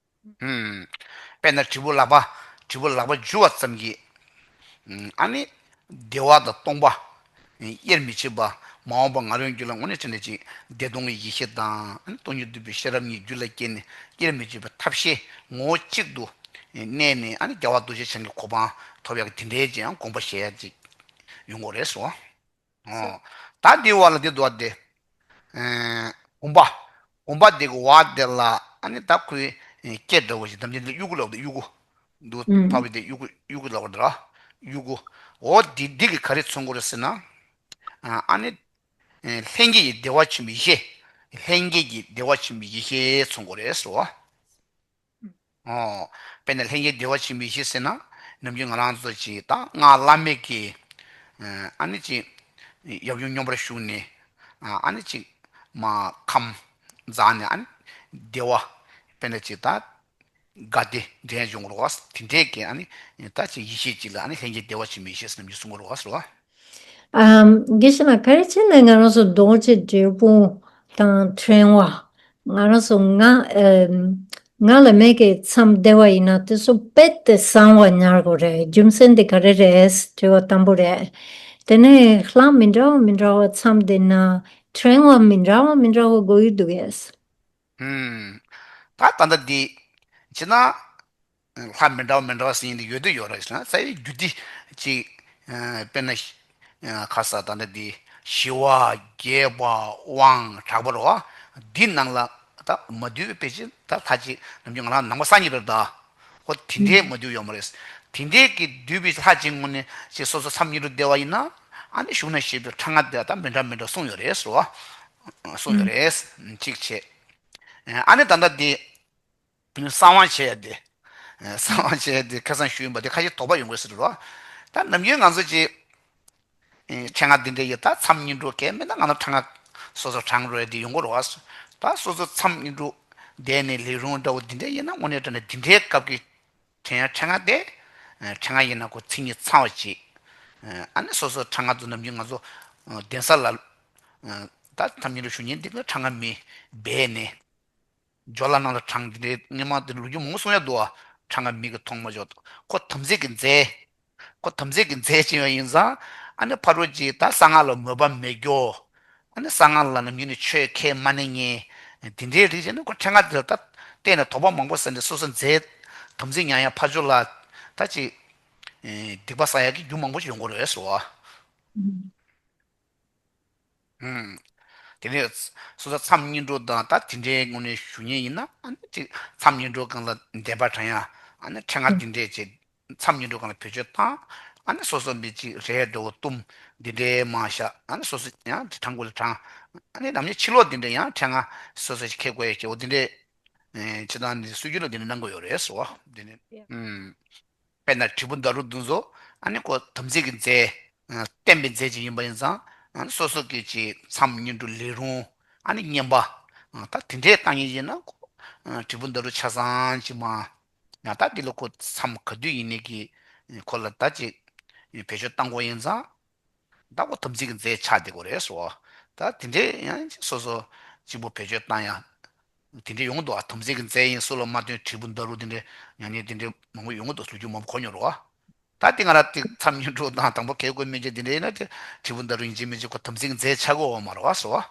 ཨུམ། དཔེར་ན་དྲིལ་བུ་ལག་པ། དྲིལ་བུ་ལག་པ་འཇུ་བ་ཙམ་གྱིས། ཨ་ནི། བདེ་བ་དང་སྟོང་པ། དབྱེར་མི་ཕྱེད་པ། མ་འོངས་པ་ང་རོའི་རྒྱུད་ལ་དངོས་གནས་དྲན་ནས་ཅིག་བདེ་སྟོང་གི་ཡེ་ཤེས་དང་། ཨ་ནི་སྟོང་ཉིད་རྟོགས་པའི་ཤེས་རབ་གཉིས་རྒྱུད་ལ་སྐྱེས་ནས་དབྱེར་མི་ཕྱེད་པའི་ཐབས་ཤེས་ངོ་བོ་གཅིག་ཏུ་གནས་ནས། ཨ་ནི་རྒྱལ་བ་རྡོ་རྗེ་འཆང་གི་གོ་འཕང་ཐོབ་ཡག་གི་དེ་འདྲའི་ཅིག་ཡང་དགོངས་པ་བཞེས་ཡག་ཅིག་ཡོང་གི་རེད་ཟེར་བ། ཨོ། ད་འདི་བ་ལ་འདི་འདུག་བ་དེ། ཨེ། བུམ་པ། བུམ་པ་འདི་གི་བ་དེ་ལ་ཨ་ནི་ད་ཁོའི་སྐེ་འདྲ་བོ་ཞིག་དམ་ཅན་འདི་དབྱུ་གུ་ལབ་དེ་དབྱུ་གུ། འདུག་ཕ་བི་དེ་དབྱུ་གུ་དབྱུ་གུ་ལབ་པ་འདི་ར། དབྱུ་གུ། འོ་འདི་འདི་གི་ག་རེ་མཚོན་གི་རེད་ཟེར་ན། ཨ་ནི། ལྷན་སྐྱེས་ཀྱི་བདེ་བ་ཆེན་པོའི་ཡེ་ཤེས། ལྷན་སྐྱེས་ཀྱི་བདེ་བ་ཆེན་པོའི་ཡེ་ཤེས་མཚོན་གི་རེད་ཟེར་བ། ཨོ། དཔེར་ན་ལྷན་སྐྱེས་བདེ་བ་ཆེན་པོའི་ཡེ་ཤེས་ཟེར་ན། ནམ་རྒྱུན་ང་རང་ཚོ་ཅིག་ད་སྔགས་བླ་མེད་ཀྱི། ཨ་ནི་ཅིག་ཡབ་ཡུམ་སྙོམས་པར་ཞུགས་ནས། ཨ་ནི་ཅིག་མ་ཁམས་འཛག་ནས་ཨ་ནི་བདེ་བ། དཔེར་ན་ཅིག་ད་དགའ་བདེ་འདྲེན་ཡོང་རོགས། དེ་འདྲས་ཀྱི་ཨ་ནི་ད་ཅིག་ཡེ་ཤེས་ཅིག་ལ་ཨ་ནི་ལྷན་སྐྱེས་བདེ་བ་ཆེན་པོའི་ཡེ་ཤེས་ཟེར་ནམ་རྒྱུན་གསུང་གི་རོགས་ཟེར་བ། ཨམ། དགེ་བཤེས་ལགས་ག་རེ་བྱས་ནས་ང་རང་ཚོ་རྡོ་རྗེ་འབྲས་སྤུངས་དང་ཕྲེང་བ། ང་རང་ཚོ་ང་ཨམ། ང་ལ་མེད་ཀྱི་མཚམས་བསྡད་པ་ཡིན་ན་དེ་ཚོ་རྦད་དེ་གསང་བ་ཉར་དགོས་རེད། རྒྱུ་མཚན་དེ་ག་རེ་རེད། དྲི་བ་དང་པོ་རེད། དེ་ནས་ལྷ་མི་འདྲ་བ་མི་འདྲ་བ་མཚམས་བསྡད་ན། ཕྲེང་བ་མི་འདྲ་བ་མི་འདྲ་བ་དགོས་ཀྱི་འདུག་གས། ཨུམ། ད་ད་ལྟ་འདི། ཅི་ན། ལྷ་མི་འདྲ་བ་མི་འདྲ་བ་ཟེར་མཁན་དེ་ཡོད་དུ་ཡོད་རེད་ཟེར་ན། རྩ་བའི་རྒྱུ་དེ་ཅིག་ཨ། དཔེར་ན། ཨ། ཁ་ས་ད་ལྟ་འདི་ཞི་བ། རྒྱས་པ། དབང་དྲག་པོ་རེད་བ། འདི་ནང་ལ་ད་མ་འདུས་པའི་ཕལ་ཆེར་ད་ལྷ་ཅིག་ནམ་རྒྱུན་ང་རང་ནང་པ་སངས་རྒྱས་པ་རེད་ད། ཧོ་དེ་འདྲའི་མ་འདུས་ཡོད་མ་རེད། དེ་འདྲའི་གི་འདུས་པའི་ལྷ་ཅིག་ངོ་ནས་ཅིག་སོ་སོ་མཚམས་སྙིགས་དྲུག་བསྡད་པ་ཡིན་ན། ཨ་ནི་གཞུང་ན་བཤད་པའི་ཕྲེང་བ་དེ་ད་མི་འདྲ་མི་འདྲ་གསུངས་ཡོད་རེད་ཟེར་བ། གསུངས་ཡོད་རེད། གཅིག་བྱས། ཨ་ནི་ད་ལྟ་འདི། གསང་བ་བྱས་ཡ་དེ། གསང་བ་བྱས་ཡ་དེ་ཁ་སང་ཞུས་ཡིན་པ་དེ་ཁ་ཤས་དོགས་པ་ཡོང་གི་ཟེར་རོ། ད་ནམ་རྒྱུན་ང་ཚོ་ཅིག་ཕྲེང་བ་འདི་འདྲ་ཡི་ད་མཚམས་སྙིགས་དྲུག་གས་མིན་ན་ང་ཚོ་ཕྲེང་བ་སོ་སོ་བགྲང་རོགས་དེ་ཡོང་གི་རོགས། ད་སོ་སོ་མཚམས་སྙིགས་དྲུག་བསྡད་ནས་ལས་རུང་འདྲ་བོ་འདི་འདྲ་ཡིན་ན་དངོས་གནས་དྲང་གནས་འདི་འདྲའི་སྐབས་ཀྱི་ཕྲེང་བ་ཕྲེང་བ་དེ། ཕྲེང་བ་ཡིན་ན་ཁོ་མཚན་ཉིད་ཚང་བ་ཅིག་ཨ་ནི་སོ་སོ་ཕྲེང་བ་དུ་ནམ་རྒྱུན་ང་ཚོ་གདན་ས་ལ། ད་མཚམས་སྙིགས་དྲུག་ཞུ་མཁན་འདི་ག་ཕྲེང་བ་མི་སྦས་ནས། ཇོ་ལ་ནང་ལ་ཕྲེང་འདི་འདྲའི་སྔོན་མ་དེ་ལོ་རྒྱུས་མང་པོ་གསུང་ཡ་འདུག་བ། ཕྲེང་བ་མི་གི་མཐོང་མ་འཇོག་ཁོ་དམ་ཚིག་གི་རྫས། ཁོ་དམ་ཚིག་གི་རྫས་ཅིག་ཡོད་ཡིན་ཙང་། ཨ་ནི་ཕ་རོལ་གྱི་ད་གསང་སྔགས་ལ་མོས་པ་མེད་རྒྱུ། ཨ་ནི་གསང་སྔགས་ལ་ནམ་རྒྱུན་ནས་ཆོས་ཁས་མ་ནས་ཉན། དེ་འདྲའི་རིགས་ཅན་ནི་ཁོ་ཕྲེང་བ་དེ་ལ་ད་བལྟས་ནས་དོགས་པ་མང་པོ་ཟ་ནས་སོ་སོ་རྫས། དམ་ཚིག་ཉམས་ཡ་ཕར་ཕྱོགས་ལ་ད་ཅིག་སྡིག་པ་བསགས་ཡ་གི་རྒྱུ་མང་པོ་ཞིག་ཡོང་གི་རེད་ཟེར་བ། ཨུམ། དེ་ནས་སོ་སོ་མཚམས་སྙིགས་དྲུག་དང་ད་དེ་འདྲའི་ངོས་ནས་ཞུ་མཁན་ཡིན་ན། ཨ་ནི་ཅིག་མཚམས་སྙིགས་དྲུག་སྒང་ལ་བཟླས་པ་བགྲང་ཡ། ཨ་ནི་ཕྲེང་བ་འདི་འདྲས་ཅིག་མཚམས་སྙིགས་དྲུག་སྒང་ལ་བེད་སྤྱོད་བཏང་། ཨ་ནི་སོ་སོ་མི་ཅིག་རས་འདྲ་བོ་བཏུམ། འདི་འདྲའི་མ་བཞག་ཨ་ནི་སོ་སོ་ཡང་དེ་བགྲང་དགོས་ལ་བགྲང་། ཨ་ནི་ནམ་ཉིན་ཕྱི་ལོགས་འདི་འདྲ་ཡང་ཕྲེང་བ་སོ་སོ་ཞིག་ཁྱེར་དགོས་ཡ་སྐྱེ་བོ་འདི་འདྲས། ཨེ། ཕྱི་ཐང་འདི་སྲོལ་རྒྱུན་ལ་འདི་འདྲ་གནང་དགོས་ཡོད་རེད་ཟེར་བ། འདི་ནི། ཡ། ཨུམ། དཔེར་ན་དྲིལ་བུ་ཟླ་གྲོགས་འདི་ཚོ་ཨ་ནི་ཁོ་དམ་ཚིག་གི་རྫས། ཨ། བརྟན་པའི་རྫས་ཅིག་ཡིན་པ་ཡིན་ཙང་། ཨ་ནི་སོ་སོ་གི་ཅིག་མཚམས་སྙིགས་དྲུག་ལས་རུང་། ཨ་ནི་བསྙེན་པ། ཨ། ད་དེ་འདྲས་བཏང་ཡིན་ཡིན་ན་ཁོ། ཨ། དྲིལ་བུ་ཟླ་གྲོགས་ཆ་ཚང་ཅིག་མ། ཡང་ད་འདི་ལ་ཁོ་མཚམས་ག་དུས་ཡིན་ནའི་གི་ཁོ་ལ་ད་ཅིག་བེད་སྤྱོད་བཏང་དགོས་ཡིན་ཙང་། ད་ཁོ་དམ་ཚིག་གི་རྫས་ཆགས་བསྡད་དགོས་རེད་ཟེར་བ། ད་དེ་འདྲས་ཡང་སོ་སོ་གཅིག་པུ་བེད་སྤྱོད་བཏང་ཡ། དེ་འདྲས་ཡོང་གི་འདུག་ཨ། དམ་ཚིག་གི་རྫས་ཡིན་སུ་ལ་མ་བསྟུན་དྲིལ་བུ་ཟླ་གྲོགས་དེ་འདྲས་ཉམས་ཉེས་དེ་འདྲས་མང་པོ་ཡོང་གི་འདུག་ལོ་རྒྱུས་མང་པོ་གོ་མྱོང་རེད་བ། ད་དེ་ང་རང་དེ་མཚམས་སྙིགས་དྲུག་དང་དང་པོ་གལ་དགོས་མི་འཇིག་དེ་འདྲས་ཡིན་ན་དེ་དྲིལ་བུ་ཟླ་གྲོགས་ཡིན་གཅིག་མིན་གཅིག་ཁོ་དམ་ཚིག་གི་རྫས་ཆགས་ཀྱི་ཡོད་མ་རེད་བ་ཟེར་བ།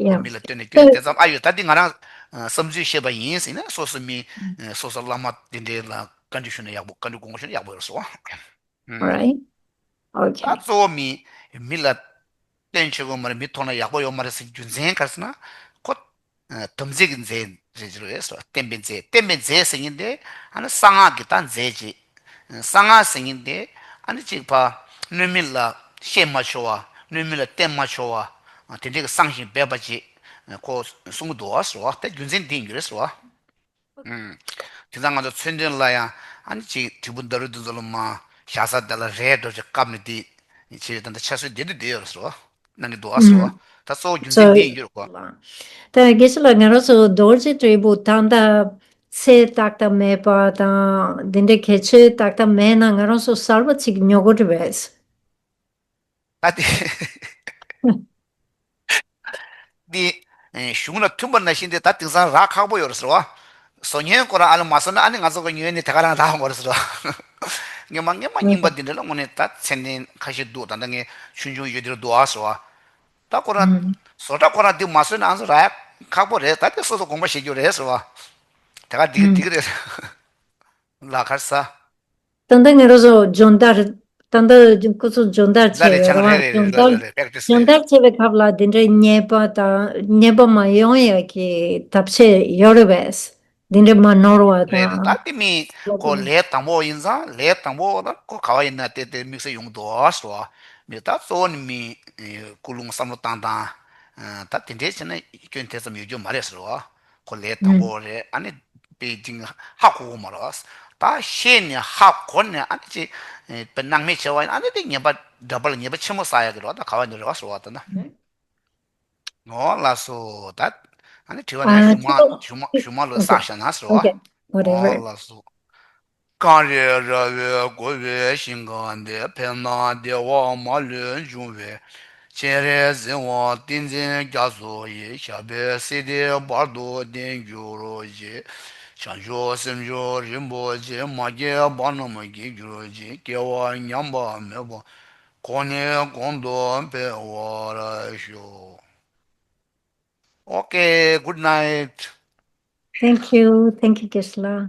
ཡ། མི་ལ་སྟོན་ནས་སྐྱོན་དེ་ཙམ་ཨ་ཡོད། ད་འདི་ང་རང་བསམ་ཚུལ་བཤད་པ་ཡིན་ཟེར་ན། སོ་སོ་མི་སོ་སོ་བླ་མ་དེ་འདྲའི་ལ་བཀའ་འདྲི་ཞུ་ན་ཡག་པོ། བཀའ་འདྲི་དགོངས་པ་ཞུ་ན་ཡག་པོ་ཡོད་རེད་ཟེར་བ། ཨུམ། Right. Okay. ད་གཙོ་བོ་མི་མི་ལ་བསྟན་ཆོག་གི་མ་རེད། མི་ཐོག་ན་ཡག་པོ་ཡོད་མ་རེད་ཟེར་རྒྱུ་མཚན་ག་རེ་ཟེར་ན། ཁོ་དམ་རྫས་ཀྱི་རྫས་རེད་ཟེར་བས་སོ། བསྟན་པའི་རྫས། བསྟན་པའི་རྫས་ཟེར་མཁན་དེ་ཨ་ནི་གསང་སྔགས་ཀྱི་ད་རྫས་ཅིག་གསང་སྔགས་ཟེར་མཁན་དེ་ཨ་ནི་གཅིག་ཕ་གནོད་མི་ལ་བཤད་མ་ཆོག་པ། གནོད་མི་ལ་བསྟན་མ་ཆོག་པ། དེ་འདྲའི་གི་གསང་ཞིང་སྦས་པ་ཅིག་ཁོ་གསུང་གི་འདུག་བ་ཟེར་བ། དེ་རྒྱུ་མཚན་འདི་ཡིན་རྒྱུ་རེད་ཟེར་བ། ཨུམ། དེ་ཙང་ང་ཚོ་མཚོན་དོན་ལ་ཡང་ཨ་ནི་ཅིག་དྲིལ་བུ་ཟླ་རུ་དེ་ཚོ་ལ་མ་ཞག་ས་དེ་ལ་རས་འགྲོ་ཅིག་བཀབ་ནས་དེ་བྱས་ད་ལྟ་ཆ་སྲོལ་བསྡད་དུ་བསྡད་ཡོད་རེད་ཟེར་བ། གནང་གི་འདུག་ཨ་ཟེར་བ། ད་གཙོ་བོ་རྒྱུ་མཚན་འདི་ཡིན་རྒྱུ་རེད་གོ། ད་དགེ་བཤེས་ལགས། ང་རང་ཚོ་རྡོ་རྗེ་དྲིལ་བུ་ད་ལྟ་ཚེ་ཏག་ཏག་མེད་པ་དང་འདི་འདྲའི་གལ་ཆེ་ཏག་ཏག་མེད་ན་ང་རང་ཚོ་གསར་པ་ཅིག་ཉོ་དགོས་རེད་པས། ད་དེ་འདི་གཞུང་ལ་མཐུན་པ་ནང་བཞིན་དེ་ད་དེང་སང་རག་ཁག་པོ་ཡོད་རེད་ཟེར་བ། བཟོ་མཁན་ཁོ་རང་ཨ་ལ་མ་བཟོ་ན་ཨ་ནི་ང་ཚོ་གི་ཉོས་ནས་དེ་ག་རང་རག་དགོས་རེད་ཟེར་བ། སྔོན་མ་སྔོན་མ་རྙིང་པ་འདི་འདྲ་ལ་དངོས་གནས་ད་མཚན་ལྡན་ཁ་ཤས་འདུག་ད་ལྟ་ངས་ཆུང་ཆུང་ཡོད་དེར་འདུག་ཨ་ཟེར་བ། ད་ཁོ་རང་བཟོ་གྲྭ་ཁོ་རང་འདི་མ་བཟོས་ན་ཨ་ཚོ་རག་ཁག་པོ་རེད། ད་དེ་སོ་སོ་དགོངས་པ་བཞེས་རྒྱུ་རེད་ཟེར་བ། དེ་ག་འགྲིག་གི་འགྲིག་གི་རེད། ལ་ཁར་ས། ད་ལྟ་ང་རང་ཚོ་སྦྱོང་བརྡར། ད་ལྟ་ཁོ་ཚོ་སྦྱོང་བརྡར་ལ་རེ་བྱེད་ཆང་རེ་རེད་རེད་སྦྱོང་རེད་བརྡར། རེད་རེད། པེག་ཏིས་སྦྱོང་རེད། བརྡར་བྱེད་པའི་སྐབས་ལ་དེ་འདྲའི་ཉེས་པ་དང་ཉེས་པ་མ་ཡོང་ཡག་གི་ཐབས་ཤེས་ཡོད་རེད་པས། དེ་འདྲའི་མ་ནོར་བ་རེད་རེད། དང་། ད་དེ་མིན་ཁོ་ལས་དང་པོ་ཡིན་ཙང་། ལས་དང་པོ་ད་ཁོ་ག་བ་ཡིན་ན་དེ་དེ་དམིགས་བསལ་ཡོང་འདུག་ཟེར་བ། མི་ད་གཙོ་བོ་ནི་མི་ཀུན་སློང་བསམ་བློ་བཏང་སྟངས། ད་དེ་འདྲའི་བྱས་ན་སྐྱོན་དེ་ཙམ་ཡོད་རྒྱུ་མ་རེད་ཟེར་བ། ཁོ་ལས་དང་པོ་རེད། ཨ་ནི་པེ་ཅིང་ཧ་གོ་གི་མ་རེད་བ། ད་ཤེས་ནས་ཧ་གོ་ནས་ཨ་ནི་ཅི་པེ་སྣང་མེད་བྱས་པ་ཡིན་ན་ཨ་ནི་དེ་ཉེས་པ་འདྲ་པར་ཉེས་པ་ཆེན་པོ་བསགས་ཡག་གི་རེད་བ། ད་ག་བ་ནས་རེད་བ་ཟེར་བ་ད་ན། ཨོ་ལགས་སོ། ད་ཨ་ནི་དྲི་བ་ནི་གཞུག་མ་གཞུག་མ་གཞུག་མ་ལོ་བསགས་བཞག་ན་ཟེར་བ། ཨོ་ལགས་སོ། གངས་རི་ར་བས་བསྐོར་བའི་ཞིང་ཁམས་འདིར། ཕན་དང་བདེ་བ་མ་ལུས་འབྱུང་བའི་ཕྱིར། སྤྱན་རས་གཟིགས་དབང་ཏིང་འཛིན་རྒྱ་མཚོ་ཡི། ཞབས་པད་སྲིད་མཐའི་བར་དུ་བརྟན་གྱུར་ཅིག་བྱང་ཆུབ་སེམས་མཆོག་རིན་པོ་ཆེ། མ་སྐྱེས་པ་རྣམས་སྐྱེ་གྱུར་ཅིག་སྐྱེ་བ་ཉམས་པ་མེད་པར། གོང་ནས་གོང་དུ་འཕེལ་བར་ཤོག Okay, good night. Thank you. Thank you, Geshe-la.